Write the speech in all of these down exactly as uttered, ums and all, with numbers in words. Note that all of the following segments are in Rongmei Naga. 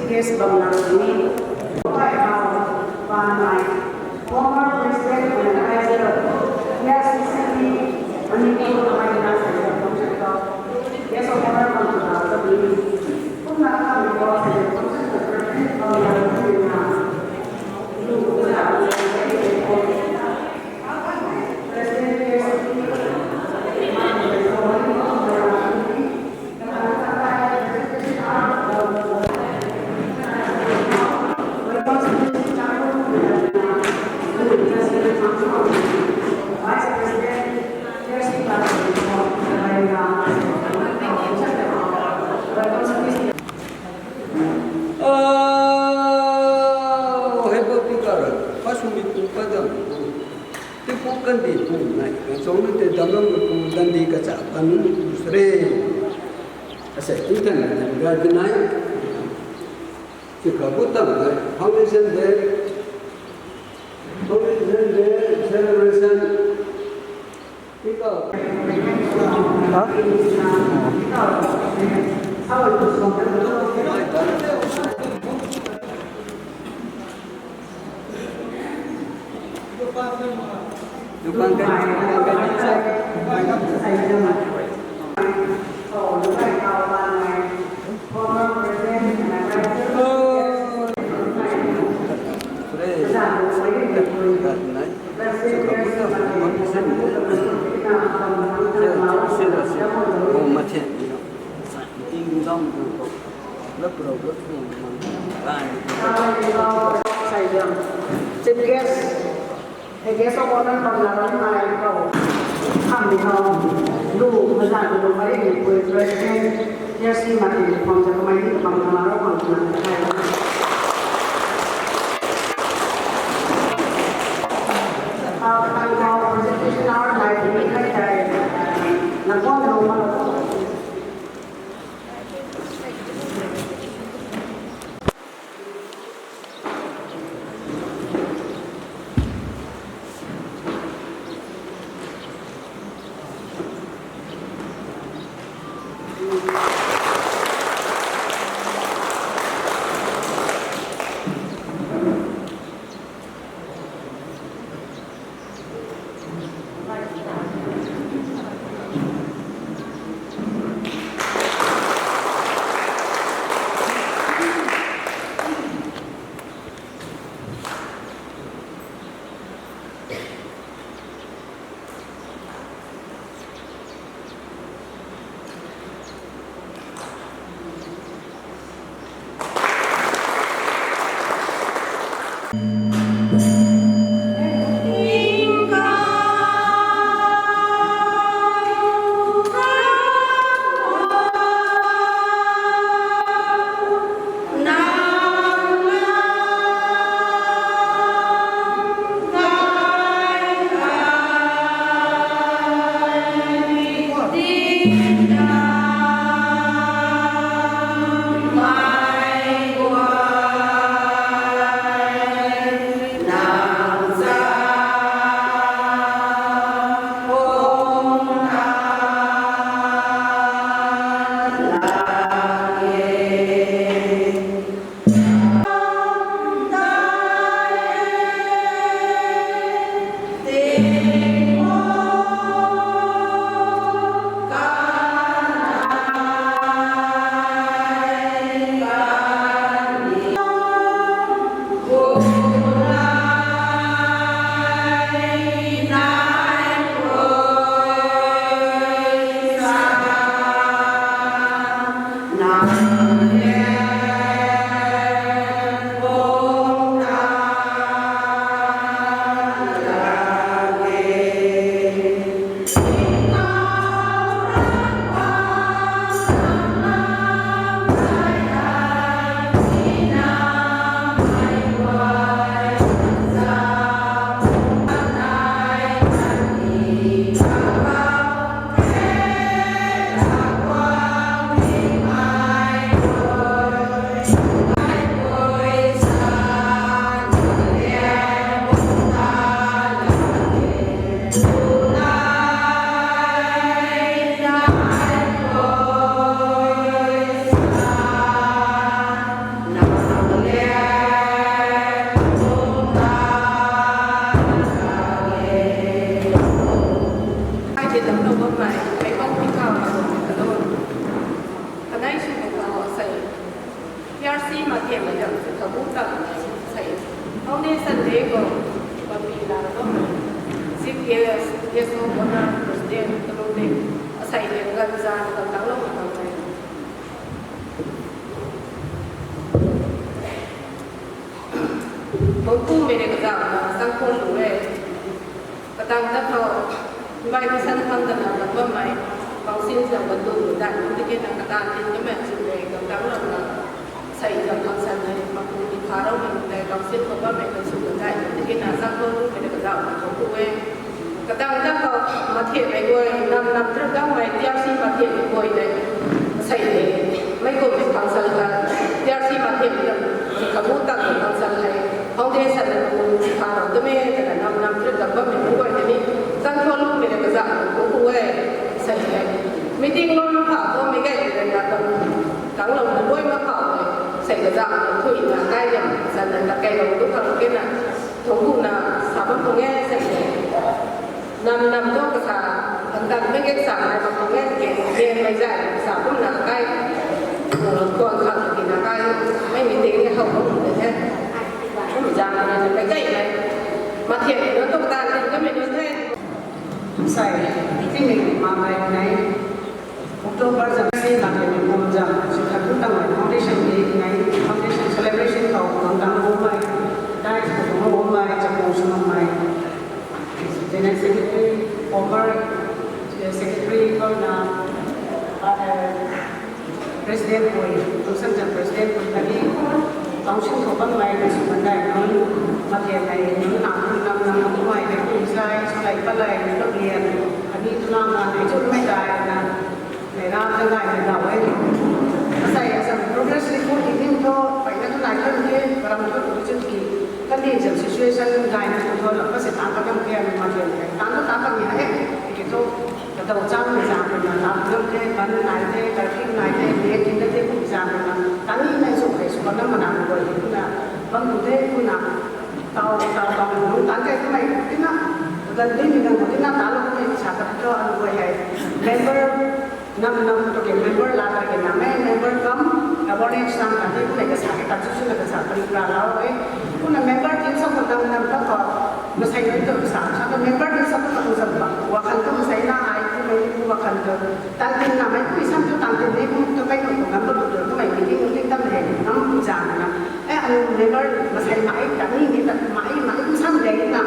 Guest bam lak sini, bai hau, ban mai, former President and Advisor, A I C C Manipur, guest of honor bam lak sini, kumna kam ko, Oh, hei bo pi kara, pasumi pu padam pu. Ti pu kandi pu nai, kan chong te damlong pu dandi kacha kan pu sre. Ase, tu tan kan ga dinai. Ti ka bu tam nai, foundation day, foundation day celebration. Chief guest, a guest of honor bam lak ram nai ko. Kam di ho, lu mazan lu mari ni pui president, jersey mati ni pom ja kamai ni bam kamaro bam kamai. Tang ko presentation hour nai ni kai tai, na ko na lo ma lo. Madam se kabu tak sei. Foundation day khou papi la khou chief guest, guest of honor, president, kalung de asei de ganv zan kan tang lou kan tei. Bangkumei rui kazauhna sangkhon lu e. Katang ta khou, bai mission khang tana kan bammei, council zang kan tu lu dan, tiki na katan tin kamei chu le, kan tang lou na, sei zang khang san le, maku di kha rou mei le, council khou bammei kan su kan dai, tiki na sangkhon lu mei rui kazauhna khou tu e. Katang ta khou, mathian mei guay, nam nam tru dang mei, T R C mathian mei guay le, sei le, mei kum mei council ka, T R C mathian mei, kabu tak mei council le, foundation le, kabu si kha rou tu me, tana nam nam tru dang bammei mei guay tini, sangkhon lu mei rui kazauhna khou tu e, sei le. Meeting lou na khou, mei gay tana na kan, tang lou na luai na khou le, sei kazauhna thui na kai liam, san na kai lou tu khang ke na, thungku na, sa bam thung e, sei le. Nam nam tu kasa, kan tang mei gay sa nai bam thung e, ke, ke mei zai, sa kum na kai, eh, kuan khang ki na kai, mei meeting ni how bam thung e. Kum zang na mei gay mei. Mathian na tu katan tin kamei nu the. Sai, tingmei ma mai nai. October zang si na ke ni kum zang, si khat tu tang mai foundation day nai, foundation celebration khou kan tang lou mai, dai khou tang lou mai, chapang sw mai. General Secretary, former Secretary, khou na, uh, President pui, Council President pui khatni Council khou bammei, Council mandai nunc, mathian hei nunc na, nunc nam nam nunc mai hei pui zai, swlai palai, nunc lian, khatni tuna na hei chumei dai na, nei ram na ngai na dau e. Asei asam progress report di nim tho, pai na tu nai kan ke, karam tho tu chut ki, kan di jam situation ngai na tu tho, la pa se ta pa nam ke, mathian hei, ta na ta pa ni hei, ki tho. Kadau chang mei zang rui na lap ngam the, ban nai the, karphing nai the, lian tin na the, kum zang rui na, tani nai sw kei sw bam na mana rui na, bam tu the, kum na, tau, tau, tau, nung tan kei kamei, tina, dan dui mi nang, tina, ta lou kamei, sa ka tho, an guay hei, member, nam, nam, tu ke member la, ta ke na, mei member kam, awareness nam, ta the, kamei ka sa ke, ta chu chu na ka sa, pari pra lau e, kum na member team sa ko nam, nam, ta ko, Masei nunc tu sa, sa tu member nunc sa tu sa tu sa tu, wakhan tu masei na ai tu mei tu wakhan tu, tan tin na mei tu isam tu tan tin ni tu tu kai tu tu ngam tu tu tu mei meeting meeting tam hei ngam tu zang na. Eh, anu member masei mai ta ni ni ta mai mai tu sam dei na.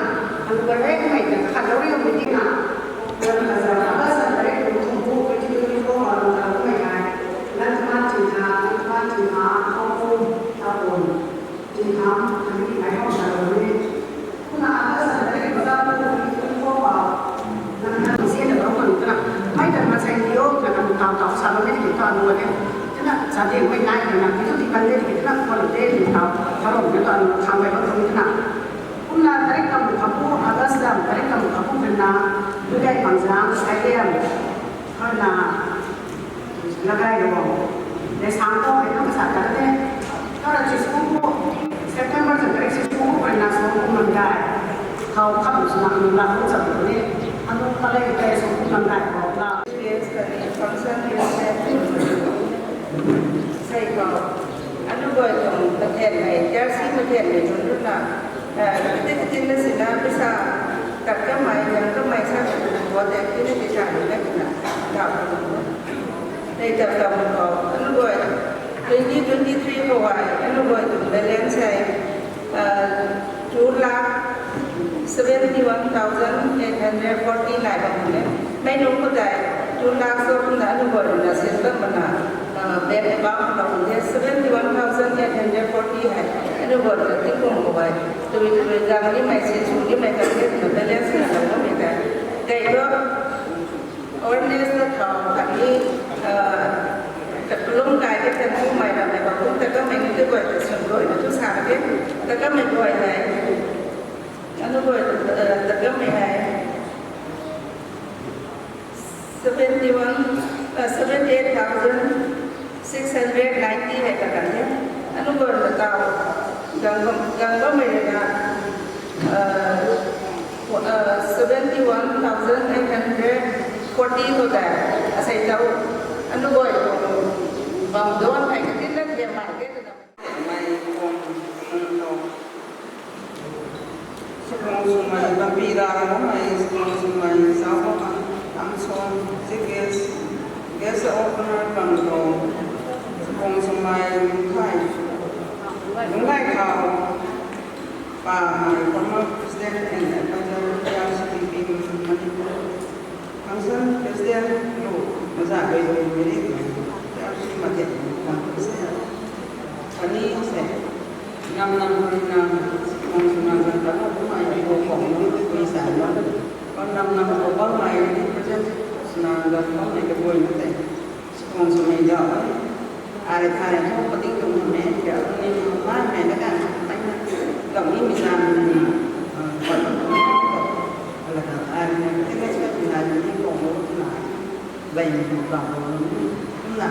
Anu ba rei mei ta khat lou rei meeting na. Anu ba zang na ba sa rei tu tu bu kai tu tu ko ma lu ta tu mei ai. Nan tu ma tin ha, nan tu ma tin ha, ko ko ta ko. Tingkam, kami ai hou sa lou ni. Kumna August na tarik baza tu ni tu ko pa. Nang nang si na bang man tuna. Mai tan ma sai ni o, na kan tau tau sa lou ni ki ta lou ni. Tuna sa di mai nai na ki tu di kan ni ki tuna ko lou de ni tau. Tharou ni ta lou khang bai bang ni tuna. Kumna tarik kam khapu August dam tarik kam khapu kena. Dugai pangzang sai liam. Hana. Lagai lo. Lesang khou hei na kasa ta the. Kara chi school khou September zan tarik chi school khou na school khou mandai. Khou kham sw na ni la khou cham ni. Anu palei kai school khou mandai khou la. Yes, function is that. Sai khou. Anu boi khou mathen nei, jersey mathen nei chun na. Tiki tiki na sina pisa kat kamei, yang kamei sa kuat e, tiki tiki sa ni na kina. Tau. Nei tau tau khou, anu boi, twenty twenty-three khou ai, anu boi tuang balance hei, ah, two lakh seventy-one thousand eight hundred forty nai bam e. Mei nunc khou tei, two lakh so kumna anu boi na sin bam mana, ah, bank account khou tei seventy-one thousand eight hundred forty hei, anu boi na tingkum khou ai, tui tui zang ni mei sin su ni mei kan ni na balance na bam e tei. Tei lo, Awareness na thau khatni, ah, kalum kai the kan kum mai ram mei ba kum ta kamei ni tu guay ta sun guay na tu sa the, ta kamei guay hei. Anu guay, ah, ta kamei hei. Seventy-one, ah, seventy-eight thousand. Six hundred ninety hei ta kan the. Anu bor na tau. Gang bam, gang bam mei na, uh, uh, seventy-one thousand eight hundred forty khou tei. Asei tau. Anu bor bam don hei ka tin na thiam mai ke tu na. Mai Bira Ramei, Sukong Swmei, Zau Bama, Lam Swan, Chief Guest, Guest of Honor bang khou, Sukong Swmei, Lungkhai, Lungkhai Khau, Pamei, former President and Advisor, T R C T P Manipur, Function President, Lu, Maza Gui Gui Meri, T R C Matet, President, Pani se, Nam nam ri na, nam nam na, ta ko mai ko ko ni sa na. Ko nam nam ko ko mai ni present na ga ko ni ko ni te. Sukong Swmei da. Ai thai ko pating ko me ya ni mai me na ka. Mai na. Ka ni mi sa ni. Ko. Ala ka ai ni ko ni sa ni ko na. Lai ni ko na.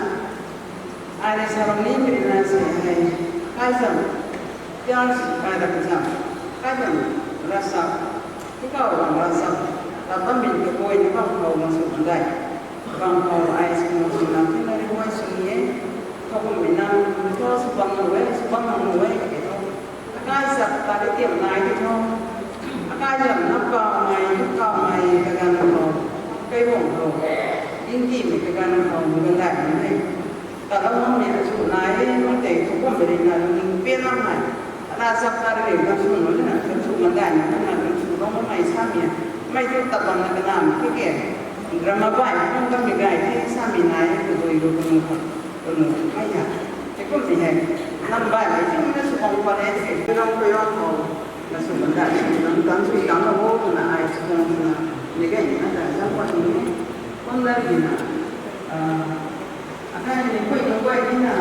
Ai ni sa ni mi na se ai. Kai sa. Tiang si kai da zam, kai zam, rasa, tikau ram rasa, ta bam min kabui na bam khou na sw dai. Bam khou ai sw na sw na, tina ri wai sw ni e. Thok mi na, thok sw bam na wai, sw bam na wai, ke thok. Akai zam ta ri tiam nai di thok. Akai zam na pa mai, pa mai, kagan khou, kai bong khou. Inti mi kagan khou, mi gan dai mi. Talou nam ni achu nai, mei tei thu kum beri na lungning pian nam nai. Ana sap na ri na chu nu na, chu mandai na, na chu lou mei sa mi. Mei thu tabang na kanam, kike. Drama bai, kum kam mi gai, ti sa mi nai, tu dui ru kum ka. Tu nu, mei ya. Te kum ni hai. Nam bai, mei chu na su kong pa le, se, tu rong ko yong ko. Na su mandai, nam tan su tan ho, na ai su kong na. Ni gai na ta, zam pa ni. Kum na ri na. Ah, Akai ni koi na koi ni na,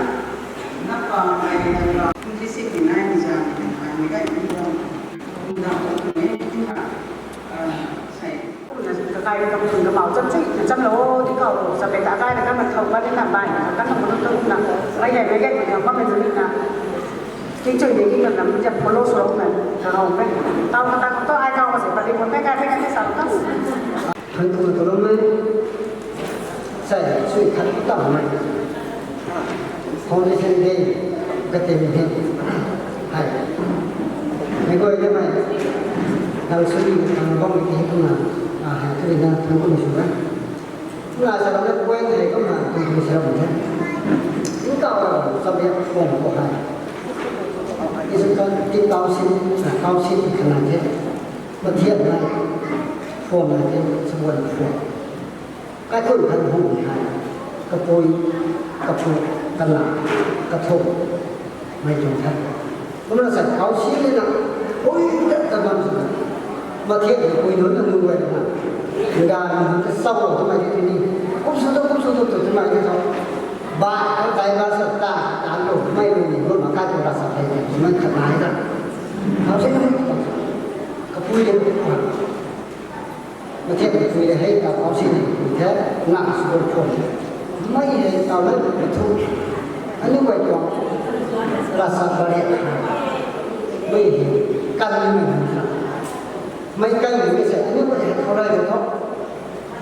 na pa mai na ra, kum ti si ni nai ni za ni nai ni kai ni bom. Kum na ko ni ni na, ah, sai. Kum na kakai ni kam kum na mau cham si, na cham lo, di kau lo, sa pe ta kai na kam na thau kai ni na bai, kam na kum na kum na, bai yai bai yai kum na kam na ni na. King chui ni king na, na jam follow solo na, na rong pe. Tau na ta ko to ai kau ma se, pa di ko kai kai kai kai sa lo. Thangc kumna taloumei, sai sui khat tammei, Foundation Day katim hei, hei, mei guay kamei, nang sui nang bam ki hei kumna, a hei tu na thangc kumna sw e. Kumna sa lam na point hei kumna tu tu sa lam the. Tingkauh rau chabiak khwang khou hei. Isw kan tingkauh sin, a, kau sin khana the. Mathian nai, phone nai the, chabuan phone. Kaikhun khat hung ni hei, kapui, kapu, kana, kathumh, mei tuang the. Kumna sa kau si ni na, ui, tat tat bam sa na. Mathian kapui nunc na nunc guay na. Nga na nunc ta sau lo twmei ti ni. Kum sw tu, kum sw tu, tu twmei ti tho. Ba, kau tai ba sa ta, ta lo, mei lo ni, lo ma kai tu ra sa the, twmei khat nai ta. Kau si ni, kapui ni, Mathian kapui le hei ta kau si ni pui the, na sw phone. Mei hei tau na thu. Aniu guay tuang rasa bariak. Mei hei kan ni mei hei sa. Mei kan ni mei sa. Aniu guay hei khou rai de tho.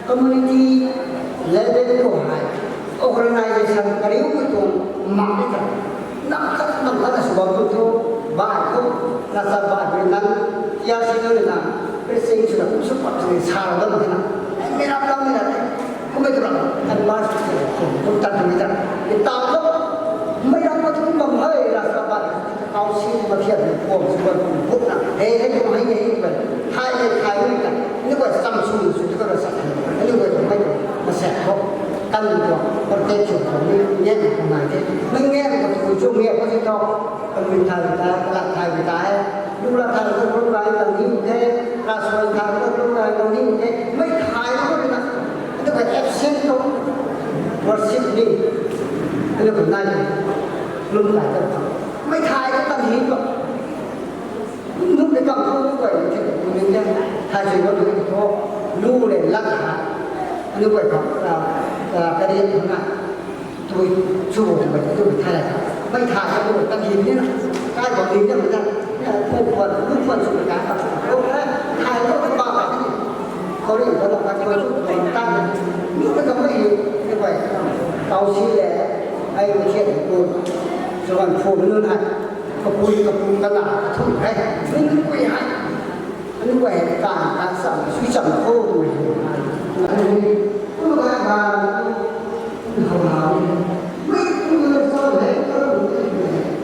Community level khou hei. Organization kariu mei tuang mak ni ta. Nam khat nam khat na sw bam tu thu, bai thu, na sa bai bui nang, tia si tu na, preaching sw na kum sw pat sw ni sa ra dam the na. Mei rap dam ni na the. Kum mei tu na, kan ma sw tu, kum tat tu ni ta. Ni ta lo, mei rap ma tu kum bam hei, na sa bai, kau si ni ma thiat ni, kum sw pat kum buk na. Hei, hei, kum hei, hei, hei, thai, hei, thai, ni ta. Ni guay sam sw, sw tu ka na sa thai. Ni guay tu mei tu, ma sa ho. Kan tu, protect sw tu, ni, ni, ni, ni, ni. Mei ni, ni, tu, tu, ni, ni, tu, tu, Kami thai ta, kalat thai ta e. Lu lat thai ta lu rai ta ni the. Kasuai thai ta lu rai ta ni the. Mei thai ta ni na. Ante kai absent to worship ni. Ante kai nai. Lum thai ta. Mei thai ta ni to. Nunc ni kam thu lu kai ni the. Lu ni the. Thai se lu ni to. Lu le lat ha. Lu kai to. Ah, ah, kari na. Tui chu bo tui tui thai la. Mei thai ta tui ta ni ni na. Kai bam ni ni na. Pu puan, lu puan chu ka ta. Ko na thai ko ba ba ni. Ko ri ko na ka ko chu ta. Ni ka mei ni bai. Tau si le. Ai lu thian ko. Chuan phu nu na. Kapui kapu kana thu hai. Ni kui hai. Kum guay kan kan cham sui cham khou tu hei. Kum guay kan tu hau hau ni. Mei kum guay cham hei tu hei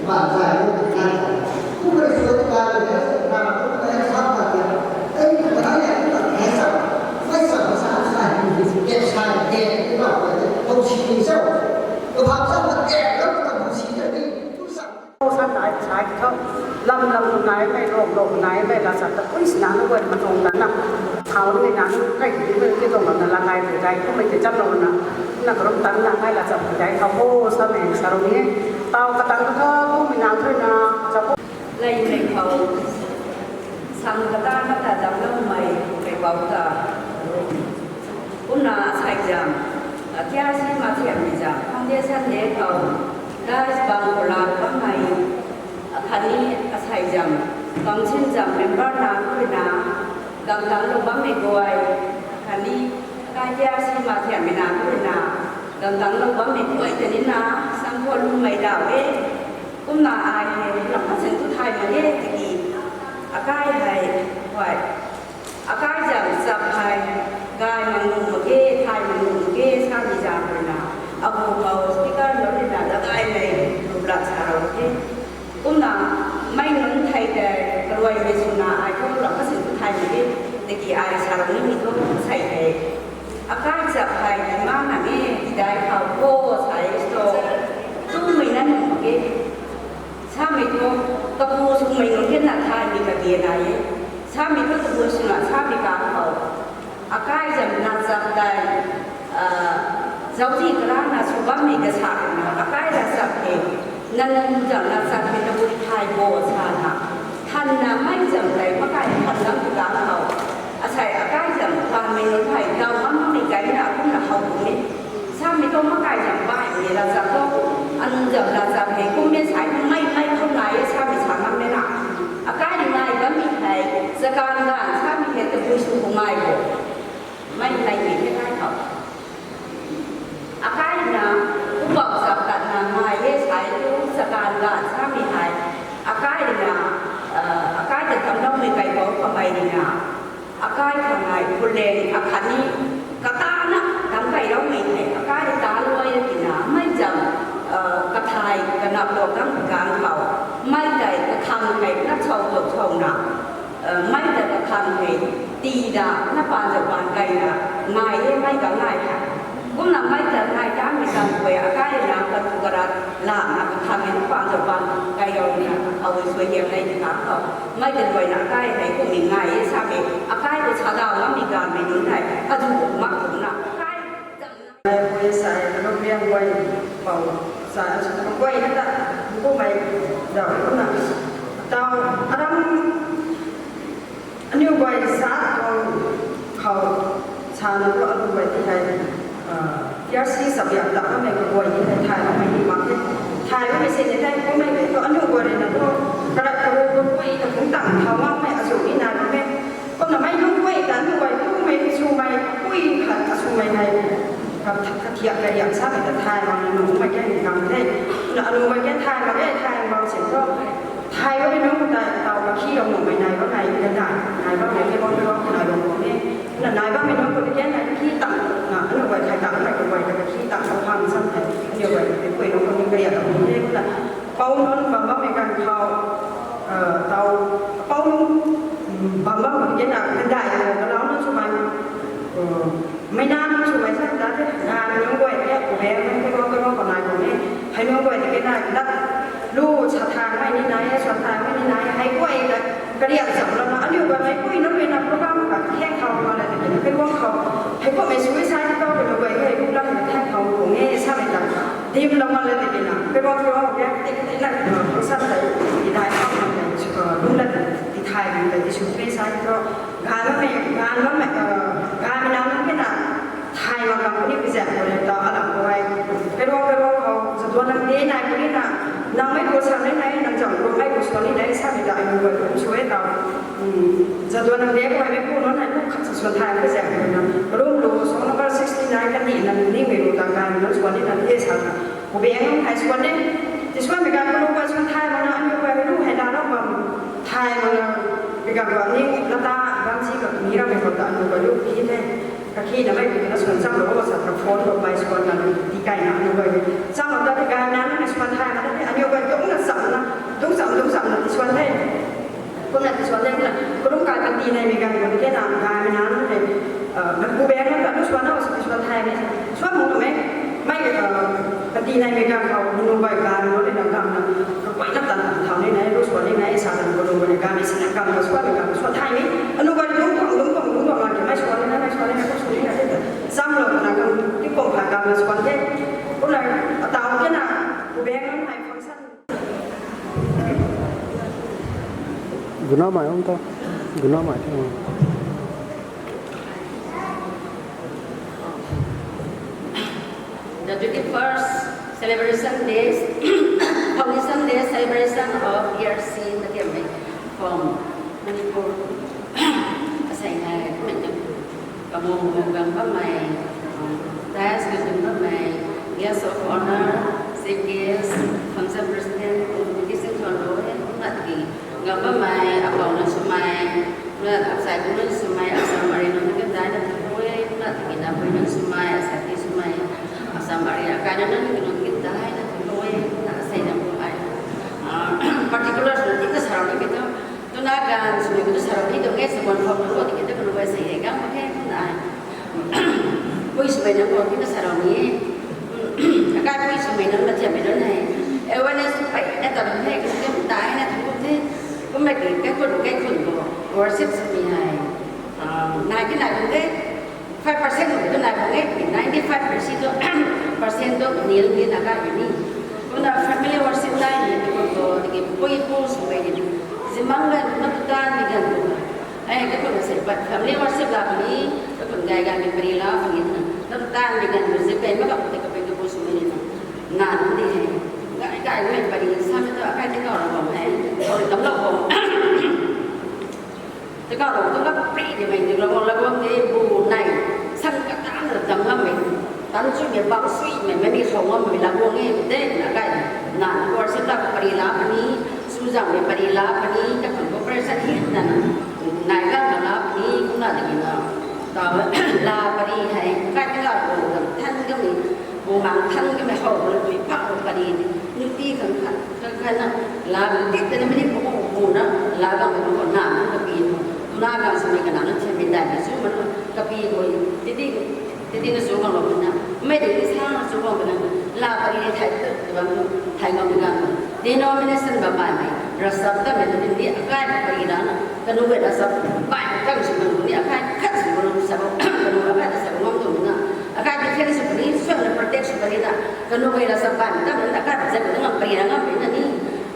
ban zai ni kan cham. Kum guay sui kan hei kan kum guay cham kan ya. Ei kan ya kan hei cham. Hei cham sa sa ni. Get sa get ni ba. Hau si ni sa. Tu hau sa ma get lo tu hau si ni. Tu sa. Sa nai, sai tho. Lam lam nai mei, rom rom nai mei, la sa ta pui sina na wan ma tong ta na. Thau ni na, kai ni mei ki tong na la nai ni dai, ku mei ki cham lo na. Na rom tan na, kai la sa dai tho, o, sa mei, sa ro ni. Tau ka tang ka, ku mei na, thui na, sa ko. Lai mei khou. Sang ka ta, ka ta dam lo mei, kai bau ta. Kumna asai jam, a, T R C Mathiang ni jam, foundation day khou, dais bang khou la bammei, a, khatni asai jam, council jam member na khou na, gamtang lou bammei guay, khatni kai T R C Mathiang ni na khou na, gamtang lou bammei guay ta ni na, sang khou lungmei da e. Kumna ai hei, lam khat sin tu thay mak e, tiki, akai hei, guay. Akai zam zap hei, gay mak nuh mak ge, thay mak nuh mak ge, sa ni zam rui na. Abu khou speaker nunc rui na, la gay mei, rup lat sa rou the. Kumna, mei nunc thei tei, karuai mei swna, ai khou lam khat sin tu thay mak ge, tiki ai sa rou ni mi thu, sei the. Akai zap hei, ma na nge, tidai khou, ko, sai, so, tu mei na nuh mak ge. Samei thu, kapu swmei nunc khe na thaymei kabian nai e. Samei thu kapu swna samei kang khou. Akai zam na zap tei, ah, zauzi karana sw bammei kasa na, akai ra zap the. Nang zam na zap the tabui thay bo sa na. Than na mei zam tei makai than lam tu kang khou. Asei akai zam thaymei nunc thei dau mammei kai na kumna how kum e. Samei thu makai zam bai ni la zap tho. Anunc zam la zap hei kum e sai mei mei khou nai e samei sa ngam e na. Akai ni nai bammei hei, zakan ganv samei hei tabui sw kum ngai bo. Mei nai ni the kai khou. Akai na, kubak zap tat na ngai e sai tu zakan ganv samei hei. Akai na, ah, akai ta tam loumei kai bou kamei ni na. Akai khang nai, puleng, akhatni, katana, dam kai loumei hei, akai ta luai tina, mei zam, ah, kathai, kanap lou dam kang khou, mei tei, kakhang hei, na chau tou chau na, ah, mei tei kakhang hei, ti da, na pan zau pan kai na, nai e, mei ka nai ha. Kumna mei ta nai ta mi zam kwe, akai na, katu karat, la na, kakhang hei, na pan zau pan kai lou na, awi sui hiam nai ti kang khou. Mei ta luai na kai hei kum ni ngai e sa e, akai khou sa dau na mi ganv mei nunc hei, kadu mak kum na, akai zam na. Pui sai, kanu riang guay, pou sai, asu kanu guay na ta, kum mei, dau kum na. Tau, aram, aniu guay sa, tau, khou, sa na tu aniu guay ti hei, ah, T R C sap yap dak na mei kaguay ni hei thay na mei ni mak the. Thay na mei se ni thay kum mei tu aniu guay rui na tu karat karui kaguay ta kum tang thau mak mei azu ni na mei. Kumna mei nunc guay ta aniu guay kum mei sw mei pui khat asu mei hei. Ka, ka thiak ka riak sa mei ta thay mak na nunc mei ke ni kam the. Na aniu mei ke thay mak e thay mak sin tu. Thay bammei nunc khou tei tau kakhi lou nuhmei nai bammei, ganv dai nai bammei, kailuang kailuang nai lou nuh e. Na nai bammei nunc khou tei kan nai kakhi tang, na, aniu guay khai tang, aniu guay ta kakhi tang, tau hang sam tei, aniu guay tei pui nunc khou ni kariak lou nuh e, na, pou nunc bam bammei ganv khou, eh, tau, pou nunc, mm, bam bam khou tei kan na, ganv dai, eh, kalau nunc swmei, eh, Mei na nunc swmei sa ta the, na nunc guay tei, ku beng nunc kailuang kailuang khou nai bam e. Hei nunc guay tei kena dat, lu sa thang mei ni nai e, sa thang mei ni nai e, hei guay ta kariak zam lou na, aniu guay mei pui nunc mei na program ka kheng khou ma le tei kena kailuang khou. Hei kummei sui sa ti tau kanu guay hei kum lam kheng khou kum e sa mei ta. Dim lou ma le tei kena kailuang kailuang khou keng tei kena, uh, khou sa tei, ti dai khou ma tei, uh, lung lat ti thai ma tei, ti sui sa ti tau. Ganv bammei, ganv bammei, uh, ganv mei na nunc kena, thay mak gang puni pizan khou le ta alam khou hei. Kailuang kailuang khou, zatuan nang de nai puni na, nang mei khou sa ni nai, nang zam khou mei khou sa ni nai, sa ni ta ai mei khou kum sw e ta. Hmm, zatuan nang de khou hei mei khou nunc hei khou khat sa suan thay pizan khou na. Room lu khou song number sixty nine kan ni nang ni mei lu ta ganv nunc suan ni nang de sa na. Khou beng nunc hei suan ni. Ti suan mei ganv khou lu khou suan thay mak na, aniu khou lu hei la lou bam. Thay mak na, pi ganv khou ni la ta. Zi ka mi ramei khou ta anu ka lu pi the. Kakhina mei pi na swan cham lo ka sa ka phone ko pai swan na ti kai na anu ka. Cham lo ta ti kai na na swan thai na te anu ka tung na cham na, tung cham tung cham na ti swan the. Kumna ti swan the kumna. Kulung ka ka ti na mi ka ko te na ka mi na na te. Ka ku beng na ka lu swan na sa ti swan thai ni. Swan mu na mei. Mei ka ka ti na mi ka khou nu bai ka no le na ka na. Ka pai na tan tan thau ni na lu swan ni na sa tan ko lu na ka mi si na ka ma swan ka swan thai ni. Anu bai lungc tuang, lungc tuang, lungc tuang na ke, mei swan na, mei swan na, kum swan na, te ta. Cham lo na, kum, ti kum pha kam na swan the. Kum na, atau ke na, ku beng na, mei function. Guna mai om ta, guna mai ta. The twenty-first celebration days, foundation day celebration of E R C Matiammei from Manipur. Asei ngai, kamu gang bammei, dais katung bammei, guest of honor, chief guest, function president, committee section lo e, kumna tiki gang bammei, apou na swmei, kumna asei kumna swmei, asam ari nunc na kandai na tiki e, kumna tiki na pui nunc swmei, asei ti swmei, asam ari akai na nunc na kandai na tiki e, kumna asei na pu ai. Particular swna ti ka sarau ni kito, tuna ganv swmei kito sarau ni tuang e, sabon phok na ko tiki tu kanu e sei e gang mak khe kumna ai. Pui swmei nunc ko ti ka sarau ni e. Akai pui swmei nunc, Matiammei nunc hei awareness pey na ta bam the, kasi kam tai na thu kum the. Kumna ki kaikhun kaikhun khou worship swmei hei nai ti nai bam the. Five percent khou tu nai bam e, ninety five percent tu, percent tu nil ni na kai ni. Kumna family worship nai ni tu khou tiki pui pu swmei ni. Zimang ganv na tu tan ni ganv tu. Ai, kaikhun sei pat family worship la puni, kaikhun gay gay mei pari la puni na. Na tu tan ni ganv tu zip kai ma ka pute ka pui pu swmei ni na. Na ni hei. Gay gay mei pari sa mei tu akai ti kau ra bam hei. Kau ri tam lou bam. Ti kau ra tu ka pui ni mei ni la bam la bam ni bu nai. San ka tan ra tam la mei. Tan chu mei bam sui mei mei ni so ngam mei la bam ni te na kai. Na worship la pari la puni, suzang mei pari la puni, kaikhun cooperation hi na na. Nai ganv la puni, kumna tiki na. Tau la pari hei, kai ti la bam than kamei. Bumang than kamei how bam tui pak bam pari ni. Nuti khang khat, khang khat na, la bam ti te na mei ni pu pu na, la bam pu pu na, na kapi pu. Tuna ganv swmei kana na thiam mei dai mei chu ma na, kapi pu. Titi, titi na chu bam lo na. Mei di ni sa na chu bam na. La pari ni thai tu, tu bam tu, thai bam na. Denomination bam bai mei, rasap ta mei tu ni akai pari la na. Kanu e rasap bai kam swmei ni akai khat swmei sa bam, kanu akai sa bam tu na. Akai defense sw puni, sw na protect sw puni na. Kanu e la sa ban, kam na akai zat na ngam pari na ngam pari na ni.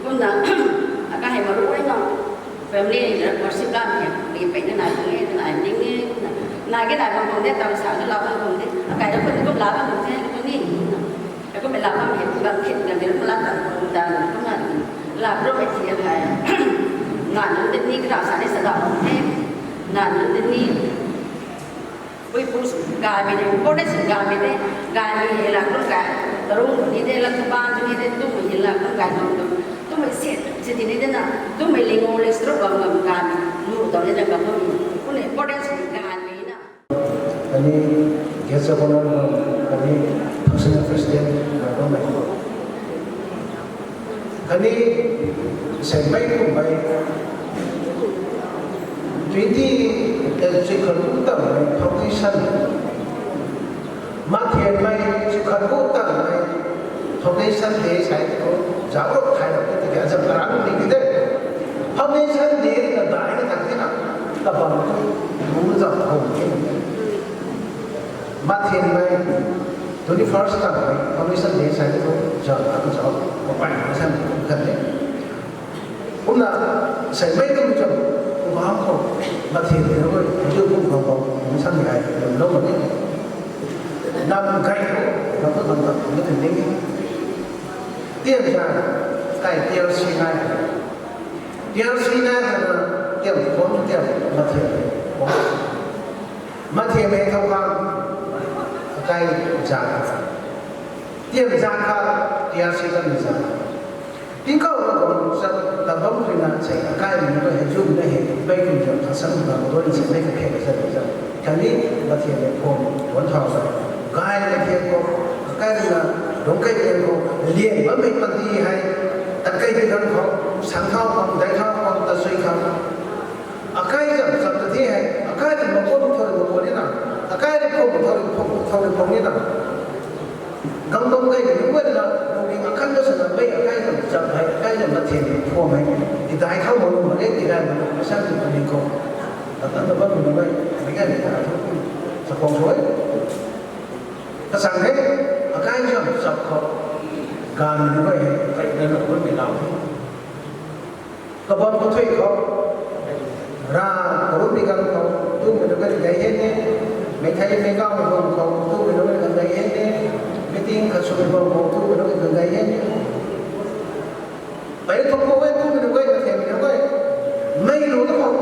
Kumna, akai hei maru e na. Family na worship la ni, ni pei na nai puni, na nai ni ni. Na ke nai bam bam de, tam sa na la bam bam de. Akai ra puni kum la bam bam de, kum ni. Akum la bam he, bam thit na de, la tan bam dan, kumna ni. La bro e thia hai. Na nunc de ni kra sa ni sa da bam de. Na nunc de ni. Pui pu sw gaymei de, important sw gaymei de, gaymei hei la kum gay, taru ni de, la tuban ni de, tumei hei la kum gay nung tu, tumei si, si ti ni de na, tumei lingo le stroke bam bam gaymei, lu tau ni de bam bam, kum important sw gaymei na. Kani, guest of honor bam, kani, functional president bam bam mei. Khatni, sei mei kum mei, twenty, eh, chi khat kum tang mei foundation. Mathiammei chi khat kum tang mei foundation day sai tu, zauc rap thai rap tu, azam karang ni ki de. Foundation day na dai na tak ti na, kabam tu, bu zam hou ni. Mathiammei, twenty first tang mei, foundation day sai tu, zam, zam, kapai na san tu kan de. Kumna, sei mei kum zam, kum ham khou, Mathiammei na mei, tu kum khou khou, kum san ni ai, kum lou ma ni. Nam gai khou, nam tu nam tu, kum tu ni. Tiam zan, kai T R C nai. T R C nai na, tiam phone tiam, Mathiammei. Mathiammei thau khang, kai zan. Tiam zan kha, T R C kan zan. Tingkauh na kum sa, ta Bam khou na sei akai ni ko hei zu na hei, pai kum jam kha san na ko ni sei mei ka phe ka san ni jam. Kani ba thiam ni ko tuan thau sa. Gai na thiam ko, akai na dong kai thiam ko, lian ba mei pati hei, ta kai bi kan ko, sang thau ko, dai thau ko, ta sui ko. Akai jam sap ta thi hei, akai ni ma ko thau ko ni na, akai ni ko thau ko thau ni na. Gang bam kai ni wen na, bui akan na sana mei akai zam zam hei, akai zam na thiam ni phuam hei. Ti dai thau ma lu ma le, ti dai ma lu ma san ti puni ko. Atan na bam na mei, mei kai ni ta thu. Sa khong sui. Ka sang hei, akai zam zam khou. Gan ni mei hei, kai na na bam ni lau. Kabam kathui khou, ra, karun bi gan khou, tu mei na kan gay hen e, mei thai mei gau mei bam khou, tu mei na kan gay hen e, meeting khat sw mei bam khou, tu mei na kan gay hen e. Pai thok khou e, tu mei na kan gay, ka thiam mei na kan gay, mei lu na khou,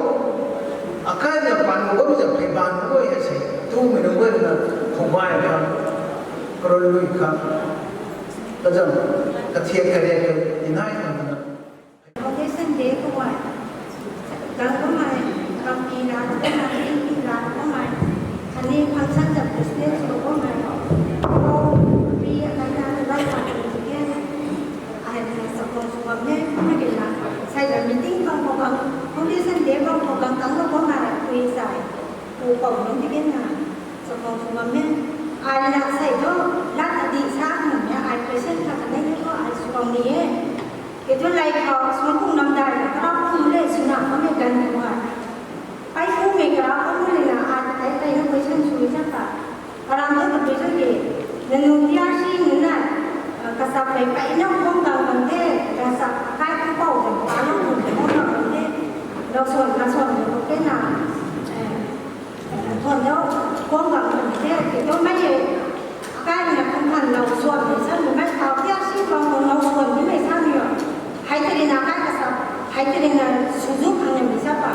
akai na pan khou bam zam pei ban khou e se, tu mei na kan na, khou bai kha, karun lui kha, kazam, kathiak kariak ka, inai kha na. Foundation Day khou ai, gang bammei, kampy la, kampy la, kampy la bammei, khatni function zam president sw bammei, khou, ri akai na, rai pa kan tiken, ai na sa khou sw bam ne, kumna ke na, sai la meeting bam khou gang, Foundation Day bam khou gang kang na bammei, pui sai, pu pau nunc tiken na, sa khou sw bam ne, ai na sai thu, lat adi sa nunc ne, ai present kha kanei ni khou ai sw bam ni e. Kiu thu lei khou suan kum nam dai na karau kum le swna bammei ganv khou ai. Pai kum mei karau kum le na ai ta tei tei na question sw zak ta. Karam thu ta question ke. Nanu T R C nunc na, ah, kasap mei pai na khang gang bam the, kasap akai kum pou zam pa na kum khang gang bam the. Lou suan na suan ni khou ke na. Eh, Thuan dau, kuang bam kan the, kiu thu mei e, akai na kum khan lou suan ni san ni mei thau T R C bam khou lou suan ni mei san ni o. Hei tei rina akai kasap, hei tei rina sw zu khang ni mei sa pa.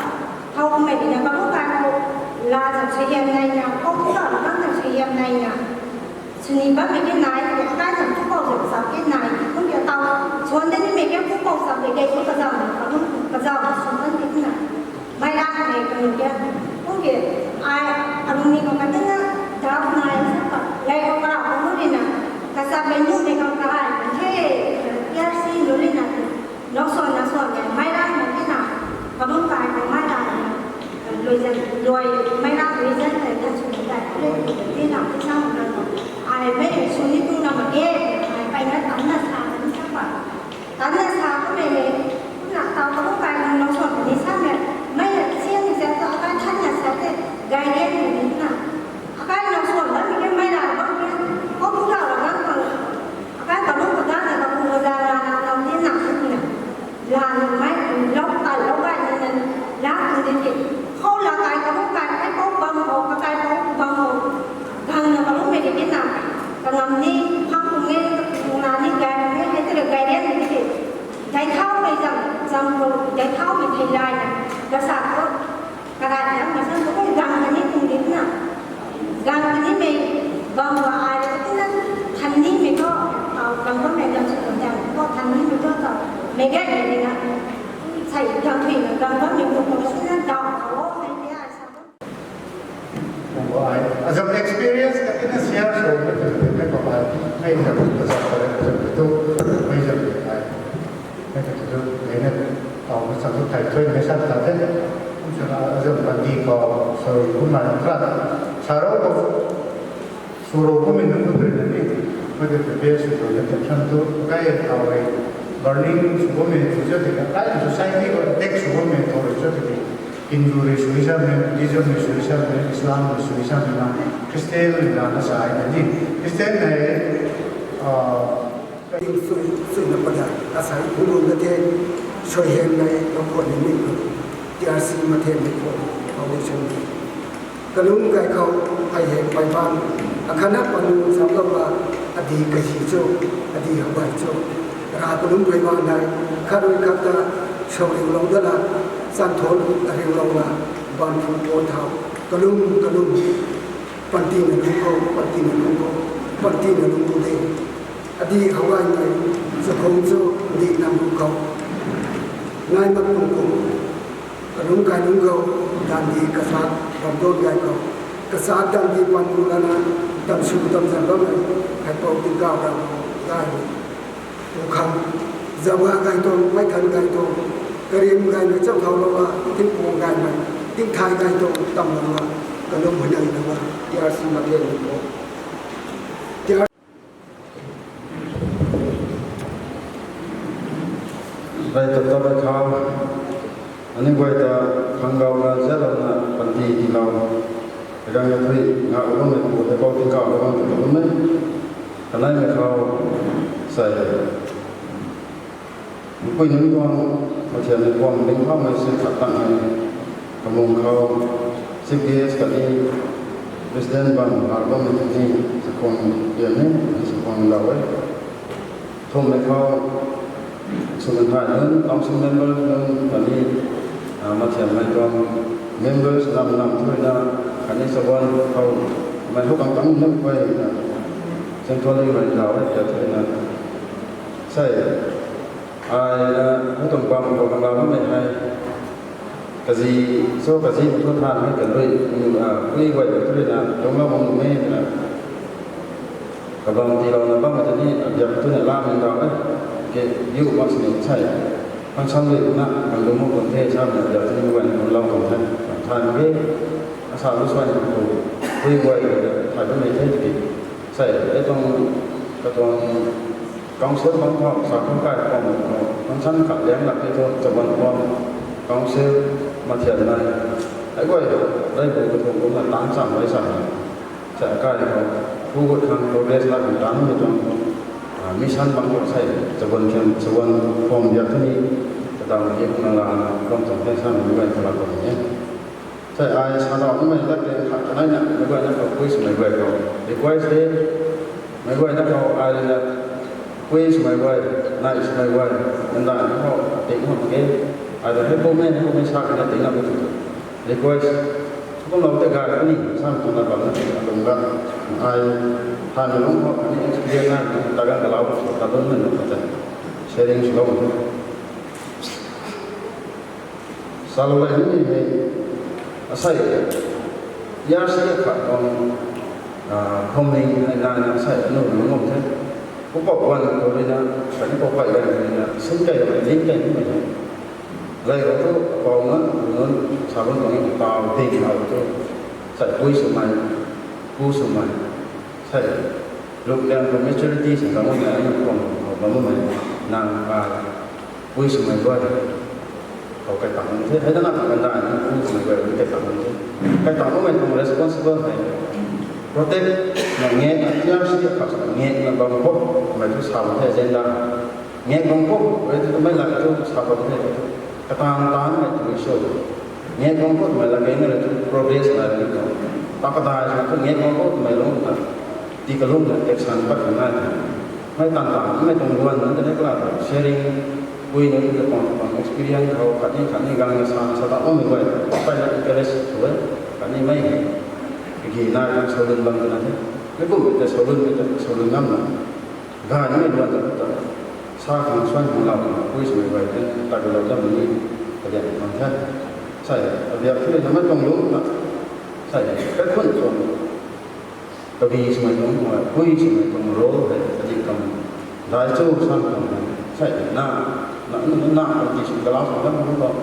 Thau kum mei rina kabu kai khou, la zam suaihiam nai na, kou kum ta la bam zam suaihiam nai na. Sw ni bammei ke nai, akai zam kum pou zam sap ke nai, kum ke tau, suan de ni mei ke kum pou sap de, kei kum kazam, kabu kazam, sw kan de na. Mei rang mei kanu ke, kum ke, ai, alung ni khou katina, dau nai sa pa, lei khou karau khou nu rina, kasap mei nu mei khou karai, kan the, T R C nu rina, nau suan na suan mei, mei rang mei tina, kabam kai khou mei rang, lui zan, lui, mei rang lui zan, kai kan sw ni kai, kule, tina, tina, ai, mei sw ni tu na ma ke, ai, kai na tam na sa, kan sa pa. Tanna sa kumei le, kumna tau kabu kai nang nau suan ni sa me, mei le sian ni sa tu akai thanna sa te, gay rian ni ni na. Akai nau suan na mi ke mei la bam ke, kou bu la la bam bam. Akai kabu kadan na kabu kadan na na na ni na ni na. La ni mei, lou kai, lou kai ni na, la ni ni ni. Khou la kai kabu kai, kai kou bam kou, kakai kou bam kou. Gang na kabu mei ni na, kangam ni, phang kum nge, kum na ni gay ni, hei te le gay rian ni ni. Dai thau mei zam, zam khou, dai thau mei thei lai na, gasa khou, karai na, masa khou, gang kani kum di na, gang kani mei, gang wa ai, kati na, than ni mei khou, ah, gang wa mei gang sw gang khou, than ni mei khou, tau, mei gay mei na, sai gang mei na, gang wa mei khou, khou sw na, dau khou, mei ni ai sa khou. Kum ai, azam experience kati na share sw, mei tu, mei pa pa, mei zam, azam pa, azam tu, mei zam ai. Mei ka tu tu, mei na tau na sa tu thai thui mei sa ta the. Kum sa na azam panty khou, sorry, kum na kra. Sa rou khou, sorry, kum mei na tu tu na ni. Mei ka tu best tu na tu san tu, kai tau ai. Burning sw kum mei tu sa ti ka, kai society khou attack sw kum mei tu sa ti. Hindu rui sw sa mei, Buddhism rui sw sa mei, Islam rui sw sa mei na, Christian rui na na sa ai na ni. Christian nei, ah, Sui, sui na pada, asai pulun na the, sui hem nai, na khwan ni mi, T R C ma the mi khwan, foundation ni. Kalung kai khou, ai he pai ban, akhat na panu sam lou la, adi kahi cho, adi habai cho. Ra kalung pai ban nai, khat rui khat ta, sau riu lou da la, san thon riu lou la, ban phu po thau, kalung, kalung, panty na lung khou, panty na lung khou, panty na lung khou de. Adi hawai ngai, sa khong chu, di nam ru khou. Nai mak kum kum, kalum kai nunc khou, dandi kasa, bam don kai khou, kasa dandi pan ru lana, tam su tam zan bam hei, hei pou tingkauh ram, gai, pu khang, zawa gai tuang, mei than gai tuang, karim gai mei cham thau lou la, tingpung gai mei, tingthai gai tuang, tam lam la, kalum hei nai lam la, T R C ma the ni po. Rei tap tap rei khou, ani guay ta khang gau na zet lana panty tiilou. Kagang ya thui nga ulung mei pu te pou tingkauh ulung mei pu ulung mei. Kanei mei khou sai. Mipui nunc tuang, mathian mei tuang, ling khou mei si khat tang mei. Kamung khou, chief guest khatni, president bam, har bam mei tini, sakhwang pian ni, sakhwang lau e. Thum mei khou, sw kan thai nunc, council member nunc, khatni, ah, mathian mei tuang members lam lam thui na, khatni sawan khou, mei hu kang tang nunc guay na, centrally mei lau e, tia thui na. Sai, ai na, hu tuang bam khou kang lau mei hei, kazi, so kazi thu than hei kalui, ah, pui guay ka thui na, tuang lau bam mei na, kabam tiilou na bam tini, abiak tu na lam mei lau e, ke, yu mak sini sai, pangsam lui na, kang lu mu kum the, sa na, abiak tuni guay na, lau kum the, than ke, asa lu suan kum, pui guay ka, thai bam mei the tiki, sai, e tuang, katuang, council bang khou, sa khou kai khou, function khat liang lak tei thu, chaban khou, council, mathian nai, ai guay, rei bu kathung kumna tan cham rei sa, sa kai khou, pu gut khang progress la kan tan mei tuang, ah, mission bang khou sai, chaban thiam, chaban form diak tuni, kadam hi kumna la, kum tuang the sa mei guay kala kum ni. Sai ai sa dau mei lak tei khat kanei na, mei guay na khou pui swmei guay khou, request de, mei guay na khou ai na, pui swmei guay, nai swmei guay, nandai na khou, ting hon ke, ai da hei pu mei, hei pu mei sa kana ting na bu tu. Request, kum lou tei gay kuni, sa tuang na bam na, alung ga, ai, than lung khou, ani experience na, ta gang kalau, ta lun mei lung khou tei, sharing swlou. Salou lei ni hei, asei, yar si khat tuang, ah, khomling hei nai na asei anu na ngam the. Pu pak wan khou rui na, khatni pu pak wan khou rui na, sin kai, ling kai ni mei hei. Lei khou thu, apou nunc, nunc, sa bam tuang ni tau ding hau thu, sai pui swmei, pu swmei, sai, luk liang khou maturity sa zang mei, anu tuang, bam mei, nang, ah, pui swmei guay, khou kai tang the, hei ta na kan dai ni pu swmei guay, kai tang the. Kai tang mei tuang responsible hei. Protect na ngek na T R C khat sa ngek na bam khou, mei thu sa bam the agenda. Ngek bam khou, mei thu mei lak thu sa bam the. Katan tan mei thu show. Ngek bam khou, mei lak na thu progress na ni khou. Ta kadai sa thu ngek bam khou, mei lung ta. Ti kalung na action pat kan nai the. Mei tan tan, mei tuang luan na te kala sharing, pui na te tuang, tuang experience khou, khatni, khatni gang na sa, sa ta, oh, mei guay, pai na encourage tu e, khatni mei, kagi na kan salun bam na the. Mei kum te salun, mei te salun ngam na. Ga ni mei luan ta ta. Sa khang suan khang lau na, pui swmei guay te, ta kalou ta mei ni, kadian khang the. Sai, abiak thu na mei tuang lung na. Sai, kaikhun tuang. Kabi swmei tuang, pui swmei tuang role hei, kadi kam, dai cho san tuang hei, sai na, na, na, na, panty sw kalam sw kan bam khou,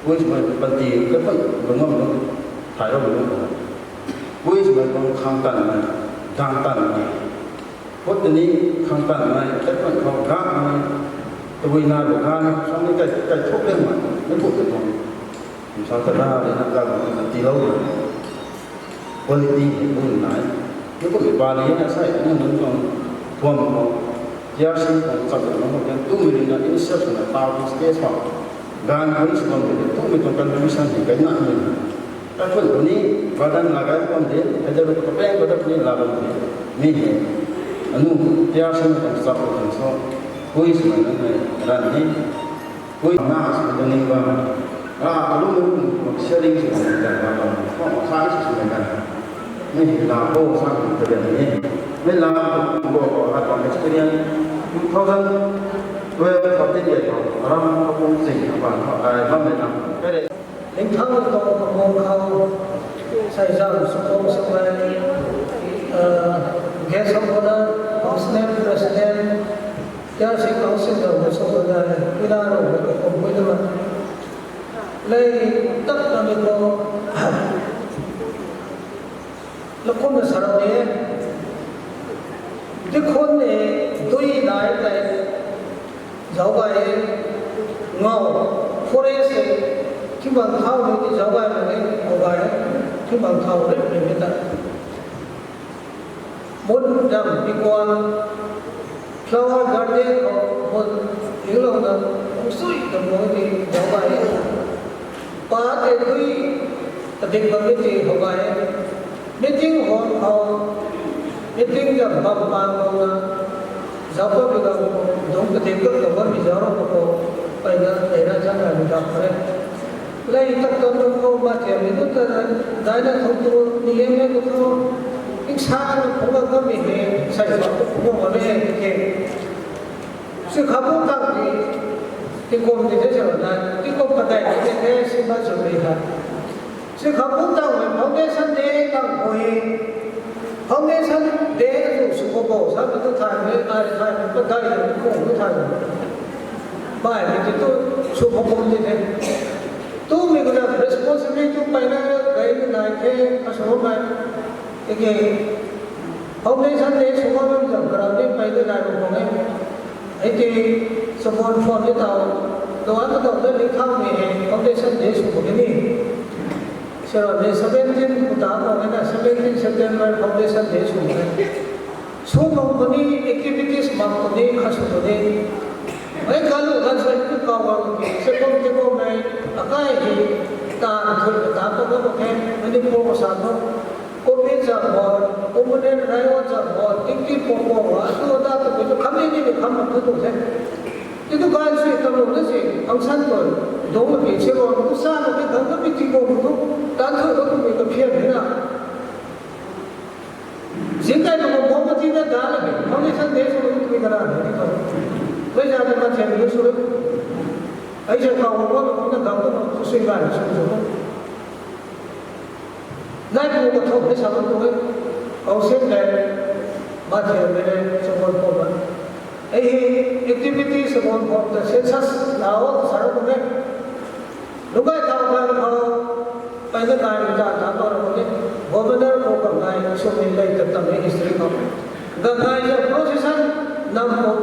pui swmei panty, kaikhun, lung ngam lung, thai rou lung ngam. Pui swmei tuang khang tan mei, gang tan mei, khut tini khang tan mei, kaikhun khou gang mei, tabui na lu gan, song ni kai, kai thuk liang mei, mei khut tuang. Kum sa ta da, de na ka, na tiilou na. Quality hei pu nai. Ni kum pa ni na sai, ni nunc tuang, tuang mo. T R C tuang chap na mo, kan tu mi na initiative na tau tuang stage pa. Gan kum sa tuang de, tu mi tuang contribution hei kai na ni. Kaikhun ni, badan la kai tuang de, hei da ka peng ka da ni la tuang de. Mi hei. Anu, T R C tuang chap tuang so. Pui swmei nunc hei, ran ni. Pui na sw ta ning bam. Ra, kalum nunc kum sharing sw ta ning bam. Kum khai sw ta ning bam. Mei la bo sa ta ning ni. Mei la bo ko ha ta experience two thousand Twelve thirty-eight khou, ram kapum zing apan khou ai bammei na. Kare. Ningthang tuang kapum khou, saizam sukong sumei, uh, guest of honor, council president, K R C council tuang sukong sumei, pina rou kapum pui na. Lei tak na ni ko. Lakum na sa rou ni e. Dikhun ni dui nai tei zauc gay e. Ngau forest e. Thibang thau ni ti zauc gay mak e. Ngau gay e. Thibang thau rit ni ta. Mun dam pi kuan. Flower garden khou mun hinglouna, kum sui ta mun ni zauc gay e. Pa tei dui, kadik bam ni ti how gay e. Meeting hall khou, meeting zam bam pan louna, zauc pat pi gam khou, dungc kadik gam khou, bammei zauc rou khou, peyna, peyna zang gay ni gam khou e. Lei tak tan nunc khou mathiammei nunc ta, daina thou tu, ni e mei khou tu, iksa na phungc bam bammei hei, sei sa tu phungc bam bammei hei, tiki. Si khabu tang ti, tingkum ti the sa na, tingkum padeih ti the, si ma sw ni ha. Si khabu tang mei foundation day tang khou hei, foundation day tu sw khou bo, sa tu thaymei, ai thaymei, padeih tu khou tu thaymei. Bai mei ti tu sw khou bo ti the. Tumei khou na responsibility tu peyna gay ni nai the, kasw mei. Tiki, foundation day sw bam zam karau ni peyna nai bam khou e. Hei ti, sabon phone ni tau, duan ta tau ta ni khang ni hei, foundation day sw khou ni. Siro ni seventeen khou ta khou na, seventeen September foundation day sw khou e. Sw bam khou ni, activities bam khou ni, kha sw khou ni. Mei galu gansei tu kau bam khou, se kum ti kum mei, akai hei, ta, thu, ta, ta, ta, ta, ta, Manipur khou sa thu. Covid zam bam, communal riot zam bam, tingti pong pong, atu ata tu tu kham ni ni kham mak tu tu the. Ti tu gansei ta lu na si, function tu, dungc na pi se bam, tu sa na pi dang na pi ti bam tu, tan thu tu tu mi ka phian ni na. Zingkai tu bam bam ti na da na pi, foundation day sw tu mi ka na ni tu. Mei za ni mathiam ni sw. Ai zang kau bam bam na dang tu tu sui gay sw tu. Nai pu kathumh hei sa bam tu e, council le, mathiammei le, sabon phone le. Ei hei activity sabon phone ta census lau ta sa bam tu e. Lungc gay thau ganv khou, peyna nai ni ta ta bam tu e. Governor khou kam nai, sw ni lei ta tam e history khou. Gangai zam procession nam khou,